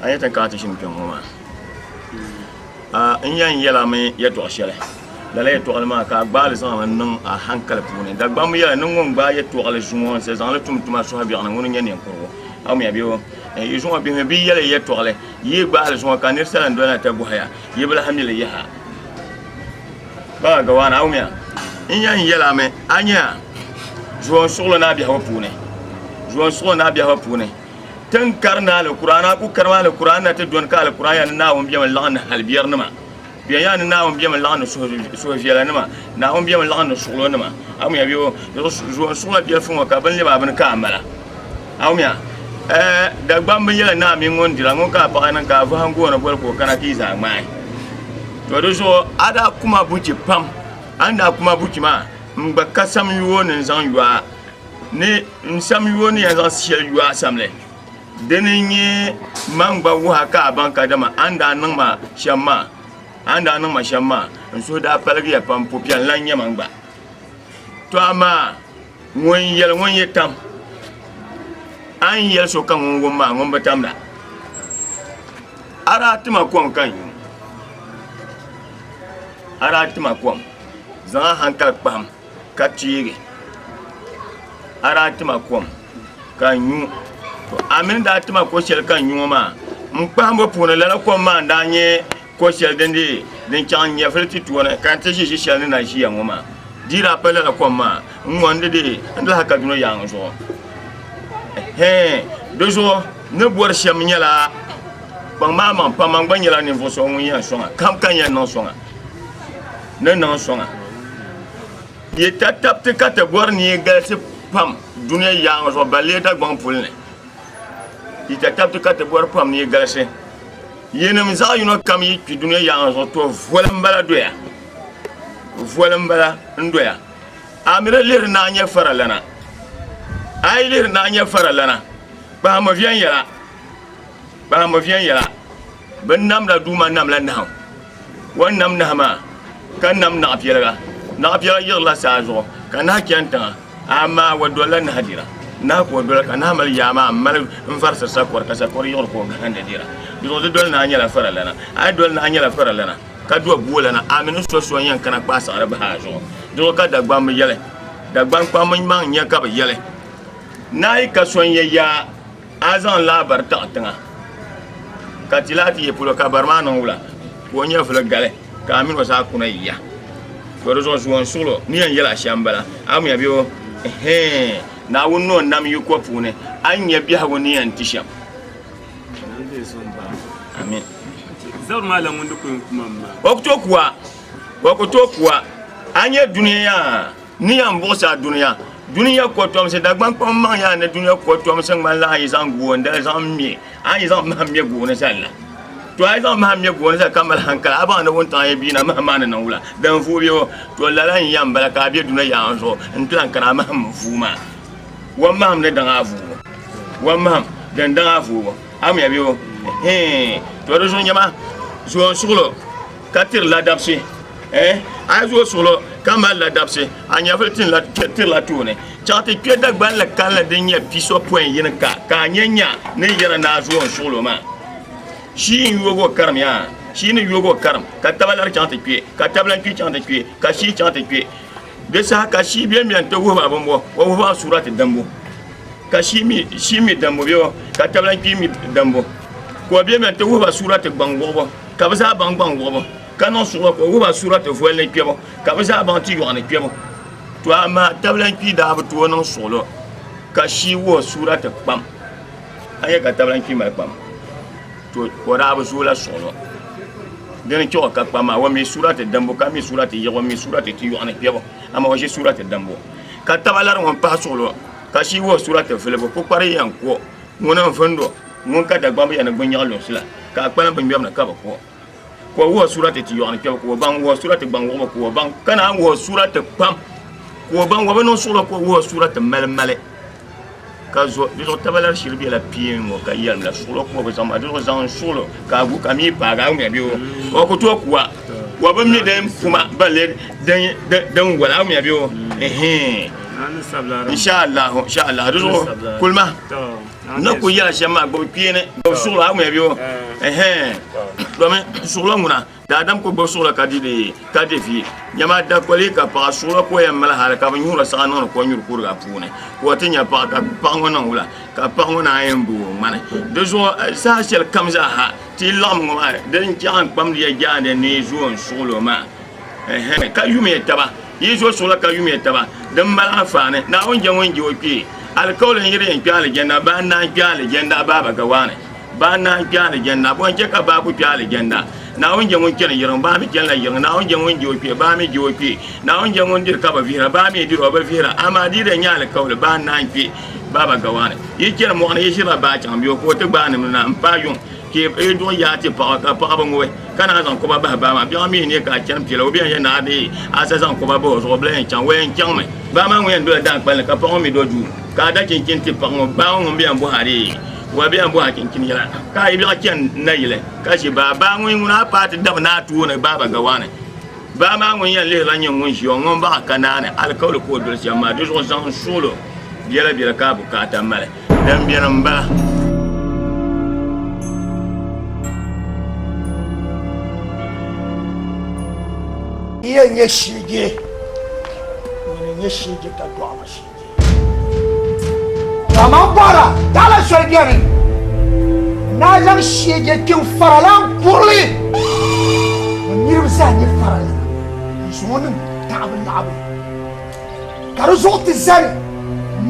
A yɛ ti kana ti ʒini kpɛŋ ŋɔ maa n yɛn yɛla mi yɛltɔɣa shɛli lala yɛltɔɣali maa ka a gbaali zaŋli niŋ a hankali puuni Dagbamb yɛla ni ŋun gbaai yɛltɔɣali zuŋɔ n zaŋli tum tuma suhi biɛɣu ni ŋuni n nyɛ ninkurigu a mi bɛ yi zuŋɔ bihi mi bi yɛli yɛltɔɣali yi gbaali zuŋɔ ka niri sala n doli na ti bɔhiya yi bi lahi mi li yaha Baa Gawaana a wumiya n yɛn yɛla mi a nya zuɣu suɣulo naa biɛhigu puuni zuɣu suɣulo naa biɛhigu puuni tin kari ni Alkur'aan a ku karimi Alkur'aan na ti doni ka Alkur'aan yaa ni Naawuni bemi laɣim ni halibiɛrinima bɛ yaa ni Naawuni bemi laɣim ni suhuviɛlanima Naawuni bemi laɣim ni suɣulonima a wumiya bɛ zuɣu suɣulo biɛlifu ŋɔ ka bini lɛbi a bini ka a mala a wumiya ɛɛ Dagbamba yɛla naa mini ŋun dira ŋun ka a paɣa niŋ ka a vahim gooni boli ka o kana ka yi zaa ŋmaai to di zuɣu a daa kuma buchi pam a ni daa kuma buchi maa n gba ka samyoo ni n zaŋ yo a ni n samyoo ni yɛn zaŋ shɛli yo a samli dini n-nyɛ man gba wuhi a ka a baŋ kadama a ni daa niŋ ma shɛm maa a ni daa niŋ ma shɛm maa n suhu daa paligiya pam pupiɛlli lan nyɛ man gba to amaa ŋun yɛli ŋun yi tam a ni yɛli so ka ŋun wum maa ŋun bi tamda a daa tima kom ka n nyu a daa tima kom zaŋ a hankali kpaham ka teegi a daa tima kom ka n nyu a mini daa tima ko shɛli ka n nyu ŋɔ maa n kpahimbu puuni lala kom maa n daa nyɛ ko shɛli din dii din chaŋ nyɛvili ti tooni ka n ti ʒi ʒi shɛli ni na ʒiya ŋɔ maa di daa pa lala kom maa n ŋɔ n di dii n lahi ka duno yaaŋa zuɣu hee di zuɣu ni bɔri shɛm nyɛla kpaŋ maa maŋ pam man gba nyɛla ninvuɣu so ŋun yɛn sɔŋa kam ka yɛn niŋ sɔŋa ni niŋ sɔŋa yi tatabti ka ti bɔri ni yi galisi pam dunia yaaŋa zuɣu balee Dagbaŋ puli ni yi tatabti ka ti bɔri pam ni yi galisi Yinim zaɣ yino kam yi kpi dunia yaɣa zuɣu, to voli m-bala doya. Voli m-bala n-doya. A mi di lihiri ni a nyɛ faralana. A yi lihiri ni a nyɛ faralana, kpahimmi viɛnyɛla. Kpahimmi viɛnyɛla. Bɛ namla Duuma namla nahim. O ni nam nahi maa, ka nam naɣipiɛliga. Naɣipiɛliga yiɣirila saa zuɣu, ka nahi chani tiŋa. Amaa o dolila nahi dira. Nahi ka o doli ka nahi mali yaa maa m-mali n-varisiri sakɔri ka sakɔri yiɣiri ka o gahindi dira. Di zuɣu di doli ni a nyɛla faralana. A yi doli ni a nyɛla faralana ka do boolana, a mi ni so so n-yɛn kana kpaai saɣiri bahi a zuɣu. Di zuɣu ka Dagbamba yɛli, Dagbaŋ kpamba maŋ nya ka bɛ yɛli, Ni a yi ka so n-yɛ yaa, a zaŋ laa bari taɣi tiŋa ka ti lahi ti yi polo ka bari maa niŋ wula ka o nyɛvuli gali ka a mini o zaa kuna yiya. To di zuɣu zuon suɣulo ni yɛn yɛla shɛm bala a mi bɛ o hee Naawuni ni o nam yiko puuni a ni nya biɛhigu ni yɛn ti shɛm. Amin. O ku tooi ku a, o ku tooi ku a. A nya dunia yaa ni yɛn buɣisi a dunia. Dunia kɔtomsi, Dagbaŋ kpaŋ maŋ yaa ni dunia kɔtomsi ŋmanila a yi zaŋ goondali zaŋ me, a yi zaŋ mahim me gooni zali la. To a yi zaŋ mahim me gooni zali ka mali hankali, a baŋ ni wuntaŋ yi biina mahim maa ni niŋ wula? Din vuui bɛ o. To lala n-yɛn bala ka a be dunia yaɣa zuɣu n-ti lan kana a mahim n-vuui maa. O mahim ni daŋ a vuubu. O mahim din daŋ a vuubu. A mi ya bɛ o? Hee! To di zuɣu nyama zoon suɣulo ka tiri ladabsi. Eh, a yi zooi suɣulo ka mali ladabsi, a nyɛvili tirila tooni. Chaŋ ti kpe Dagbanli kalinli din nyɛ pisopɔin yini ka, ka a nya nya ni yɛra ni a zooi n-suɣulo maa. Shii n-yoog o karim yaa, shii ni yoog o karim, ka taba lari chaŋ ti kpe, ka taba lan kpi chaŋ ti kpe, ka shii chaŋ ti kpe. Di saha ka shii bɛn bɛn ti wuhi ba bimbɔ, o wuhi ba suurati dambu, ka shii mi dambu bɛ o, ka taba lan kpi mi dambu, ka o bɛn bɛn ti wuhi ba suurati gbaŋ wuɣibu, ka bɛ zaa baŋ gbaŋ wuɣibu. Ka niŋ suɣulo ka o wuhi ba suurati voli ni kpɛbu, ka bɛ zaa baŋ ti yɔɣu ni kpɛbu. To amaa tabilan kpii daa bi tooi niŋ suɣulo ka shii wuhi suurati kpam. A nya ka tabilan kpii mali kpam? To o daa bi zooi la suɣulo. Dini n-chɛ o ka kpam maa, o mi suurati dimbu ka mi suurati yiɣibu, o mi suurati ti yɔɣu ni kpɛbu, amaa o ʒi suurati dimbu. Ka taba lari ŋun pahi suɣulo ka shii wuhi suurati vilibu, pukpari yɛn ko ŋuni n-vundo, ŋun ka Dagbamba yɛn ni gbunyaɣi lunsi la, ka a kpalim biŋmɛbu ni ka bi ko. Ka o wuhi suurati ti yɔɣu ni kpɛbu, ka o baŋ wuhi suurati gbaŋ wuɣibu, ka o baŋ ka naan wuhi suurati kpam, ka o baŋ o bi niŋ suɣulo ka o wuhi suurati malimali. Ka zo di zuɣu taba lari shiri bela peen ŋɔ ka yɛlim la suɣulo ka o bi zaŋ maa di zuɣu zaŋ n suɣulo ka a gu ka mi paagi a wumya bee o ku tooi kuwa o bi mi din puma balle din wala a wumya bee o ɛhɛn inshallah inshallah di zuɣu kulima n ni ku yɛla shɛm maa gbubi kpeeni gbubi suɣulo a wumya bee o ɛhɛn domi suɣulo ŋuna Daadam ku gbubi suɣulo ka di di ka di vi. Nyama dakoli ka paɣa suɣulo ka o yɛn mali hali ka bi nyuhiri saɣa niŋdi ko nyuri kuriga puuni ka o ti nya paɣa ka paɣa ŋɔ niŋ wula ka paɣa ŋɔ naan yɛn booi o ŋmani. Di zuɣu saha shɛli kam zaa ha ti yi laɣim ŋɔ maa din chaɣ n kpamdi ya jaande ni yi zo n suɣulo maa ɛhɛn ka yumiya taba. Yi zo suɣulo ka yumiya taba din mali anfaani. Naawuni je ŋun je o kpee alikauli n yi di yɛn kpe alijanna baa n naan kpe alijanna baaba gawaani. Baa n-naan kpe alijanna, bɔ n-chɛ ka baa ku kpe alijanna? Naawuni je ŋun chani yiriŋ, baa mi chanila yiriŋ. Naawuni je ŋun je o kpee, baa mi je o kpee. Naawuni je ŋun diri ka bi vihira, baa mi diri o bi vihira. Amaa di yi daa nyɛ alikauli, baa n-naan kpe baaba gawaani. Yi chani mɔɣu ni, yi ʒirila baa chaŋ bɛ o ka o ti gbaai nimdi na m-paai yuŋ, ka yi duɣi yaa ti paɣ o ka paɣiba ŋubi, ka naan zaŋ kɔba bahi baa maa. Biɛɣu mi n-neei ka a chani piɛla, o bɛn yɛn ni a deei a sa zaŋ kɔba bahi o zuɣu, o bi lahi yɛn chaŋ, o yɛn chaŋmi. Baa maa ŋun yɛn dola daankpalli ka paɣ ŋɔ mi do duu, ka a da chinchini ti paɣ ŋɔ, baa ŋɔ ŋun bɛ yɛn bɔhi a deei. Wa bɛ yɛn bɔhi a chinchini yɛla, ka a yi biɛɣu chani nayili ka ʒi baa. Baa ŋun ŋuna a paai ti dabi ni a tooni baaba gawaani. Baa maa ŋun yɛn lihirila nyɛ ŋun ʒiya o ŋun baɣa ka naani alikauli ka o doli shɛm maa. Di zuɣu zaŋ n suɣilo biɛla biɛla ka a bukaata mali. Din beni m-bala. Yi yɛn nyɛ shiigi, nyini n-nyɛ shiigi ka dɔɣi ma shiigi. Kaman bɔra taala soli beni naa zaŋ sheeje kpiŋ faralan kurili ŋun niriba zaa nyɛ faralana n-zaŋ o niŋ taɣibu laɣibu ka di zuɣu ti zani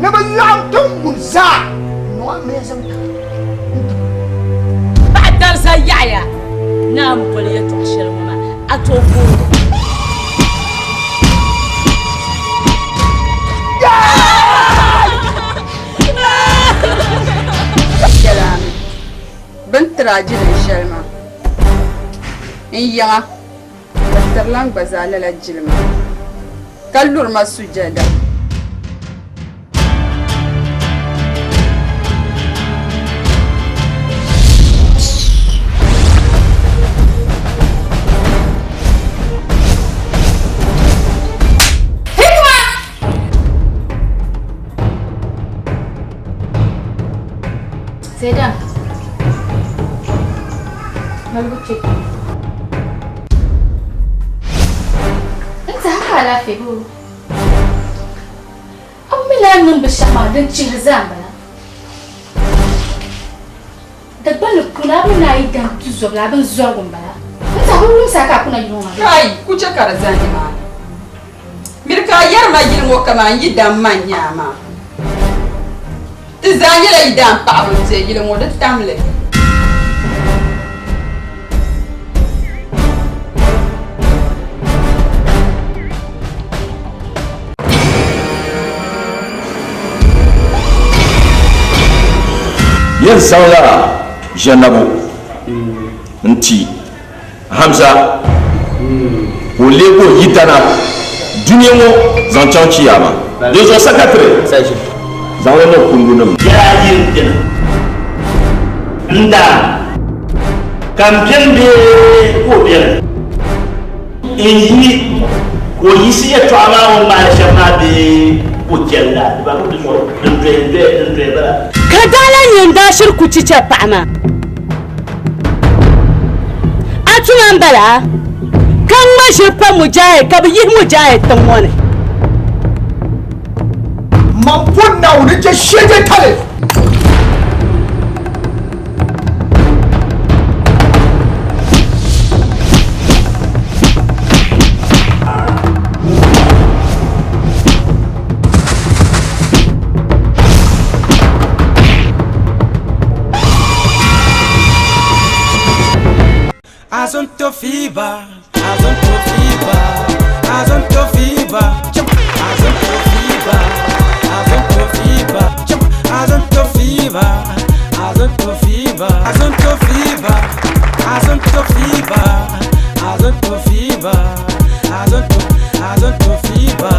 ni bɛ laɣim tiŋgbuni zaa n-niŋ amiliya zaŋ ti n-ti ba. Paɣa dariza yaɣiya ni a ni boli yɛtɔɣ shɛli ŋɔ maa, a tooi gooi li. Yɛlimi, Bɛ ni tiri a jilin shɛli maa, n yiŋa, bɛ tirila n gba zaa lala jilima, ka luri ma sujada. Seda. Malibu che. N tiɛha ka alaafee boo. A bi mi ni a ni niŋ binshɛɣu maa din chihiri zaa m-bala. Dagbanli puuni a bi mi ni a yi daŋ ti zɔbila a binzɔrigu m-bala. N tiɛha bi wumsi a ka a kuna yili ŋɔ maa. Kai, ku chɛ ka di zani nimaani. Miri ka a yɛri ma yili ŋɔ kaman n yidan ma n-nyɛ a maa. Ti zaa nyɛla yidaan paɣiba m-be yili ŋɔ di tam li. Yɛn zaŋla ʒɛnabu n-ti Hamza ka o leegi o yidana dunia ŋɔ zaŋ chaŋ chiyaama. Dinzuɣu sakatiri zaŋ li niŋ kundunim ni. Yɛla ayi m-beni n daa ka m beni bee ka o beni n-yi ka o yiɣisi yɛtɔɣa maa o ni maani shɛm maa bee ka o chɛli la di ba di zuɣu din doya din doya bala. Ka daa lahi nyɛ n daa shiri ku chicha paɣa maa. A tuma m-bala ka ŋma ʒiri pa Mujahid ka bɛ yihi Mujahid tiŋ ŋɔ ni. Man pun Naawuni chɛ shɛjetali. fever, Azonto fever, Azonto fever, Azonto fever, Azonto fever, Azonto fever, Azonto fever, Azonto fever, Azonto fever, Azonto fever, Azonto, Azonto fever.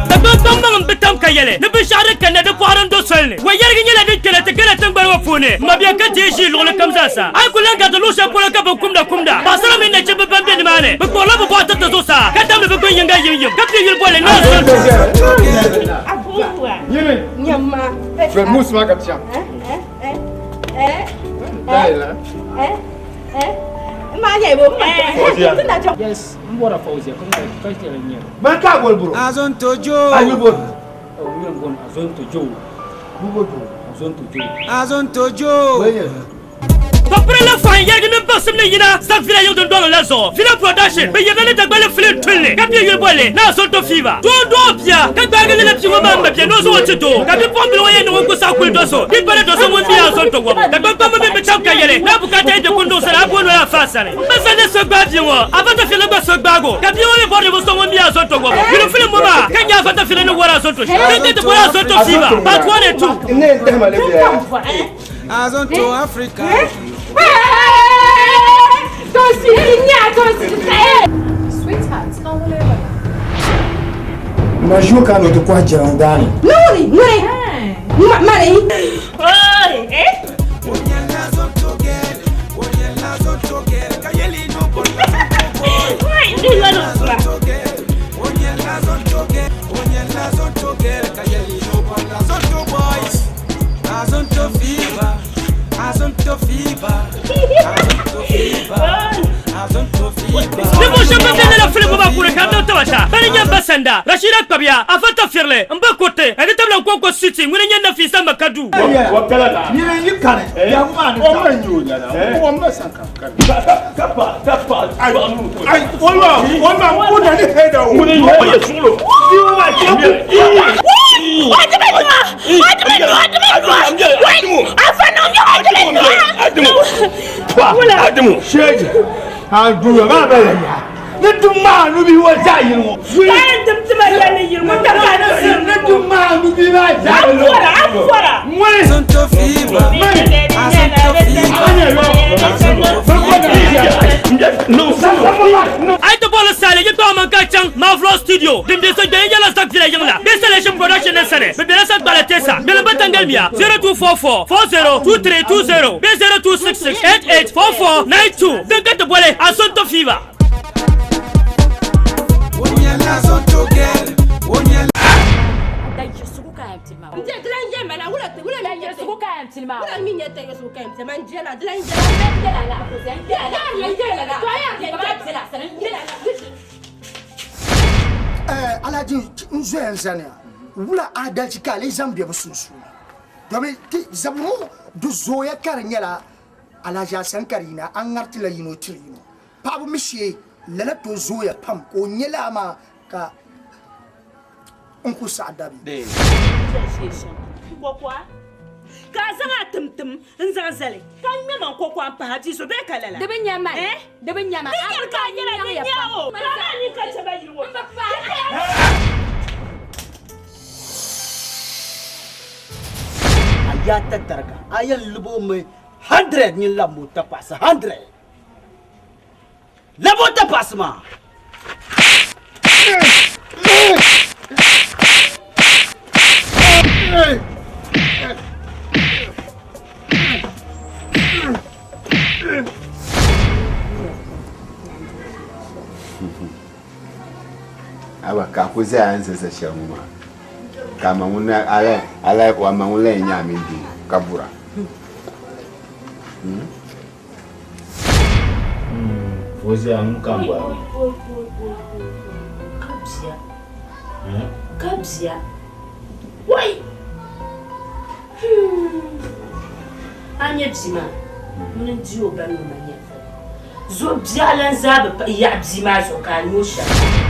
Dagbaŋ maŋ bi tam ka yɛli ni binshɛɣu din kanna di pɔhiri n do soli ni wa yɛrigi nyɛla din kpɛna ti gana tiŋgbani ŋɔ puuni mabia ka deei ʒii luɣuli kam zaa sa a yi ku lan gariti luɣ shɛli polo ka bɛ kumda kumda paɣasara mini nachimba ban be nimaani bɛ kpuɣirila bɛ bɔɣa tiriti zuɣusaa ka damdi bɛ gbuni yiŋga yimyim ka pii yuli bolli Naa Zuntu. Yes, n bɔra Fauzia ka ka chɛli n nyɛli. Man ka bol bro. Azonto Joe. Ayi bol. O yuli n bɔni Azonto Joe. Bubo Joe. Azonto Joe. Azonto Joe. Bɛ pirila fahim yɛligi mini baŋsim ni yina zaŋ Villa yiŋ dundɔŋ la zuɣu. Villa Production bɛ yirina ni Dagbali filim tulli ka bɛ yuli bolli ni Azonto Fever. Doo n-dɔɣi bia ka gbaagi lala bia ŋɔ maa m-ma bia ni o zaŋ o ti doo ka bipuɣimbila ŋɔ yɛn niŋ o ku saɣi kuli do so di pala do so ŋun mi Azonto wɔbu. Dagbaŋ kpamba mini bɛ chaŋ ka yɛli ni a bukaata yi be kunduŋ sani a booni o la afa sani. M ba sani ni so gbaai bia ŋɔ Azonto Fever gba so gbaagi o ka bia ŋɔ mi bɔri ninvuɣ so ŋun mi Azonto wɔbu. Yuli filim ŋɔ maa ka nya Azonto Fever ni wɔri Azonto shɛm. Din ti boli Azonto Fever Part 1 and 2. Azonto Africa. Ma ʒio ka ni ti kɔhi jɛriŋ daani. Nuri, nuri, mani. Azonto fever, Azonto fever, Azonto fever, Azonto fever. Ninvuɣ shɛba ban be lala filim ŋɔ maa puuni ka n niŋ tamasha bana n-nyɛ m ba Sanda, Rashida Kpabiya, Afa Tafirili, m ba Kuriti, ni tabila Nkonko City ŋuni n-nyɛ Nafisa Makadu. Nini yi kani, biɛhigu maa ni Ni dum maa nubihi ŋɔ zaa yili ŋɔ. Ni dum maa nubihi maa zaa yili ŋɔ. Ŋuni. A yi ti boli saali yi kpaŋ maŋ ka chaŋ Marvelous Studio din be Sɔgbɛya nyɛla Zaɣ Viɛla yiŋ la bee Selection Production ni sani. Bɛ bela Sagbala Tesa bɛ ba Tangalimia 0244 40 2320 bee 0266 88 4492 din ka ti boli Azonto Fever. Alhaji n zoya n zaniya wula adalci ka a lee zaŋ be bɛ sunsuuni domin ti zabiri ŋɔ di zooya ka di nyɛla Alhaji Asan ka di yina a ŋaritila yino tiri yino paɣaba mi shee lala tooi zooya pam ka o nyɛ laa maa ka n ku saɣi dabi. Ka a zaŋ a timtim n-zaŋ zali ka ŋme man kɔkɔa m-pahi a bia zuɣu bee ka lala? Di bi nya ma. Di bi nya ma. Di nyari ka a nyɛla di nya o. Ka a maa nini ka chɛ ba yili ŋɔ. A yaa tatariga a yɛn lib o mi 100 nyin labim o tapaɣisi 100. Lab o tapaɣisi maa. Aba ka a ku zaya n za za shɛli ŋɔ maa ka a ma ŋun a ma ŋun la yɛn nyɛ a mini bia ka bura. Fozia ŋun ka n bɔri. Ka bia. Ka bia. Wai! A nya bia maa ŋuni n-di o ba ni o ma nyɛvili. Zuɣu biɛɣu lan zaa bi yaɣi bia maa zuɣu ka a nya o shɛm.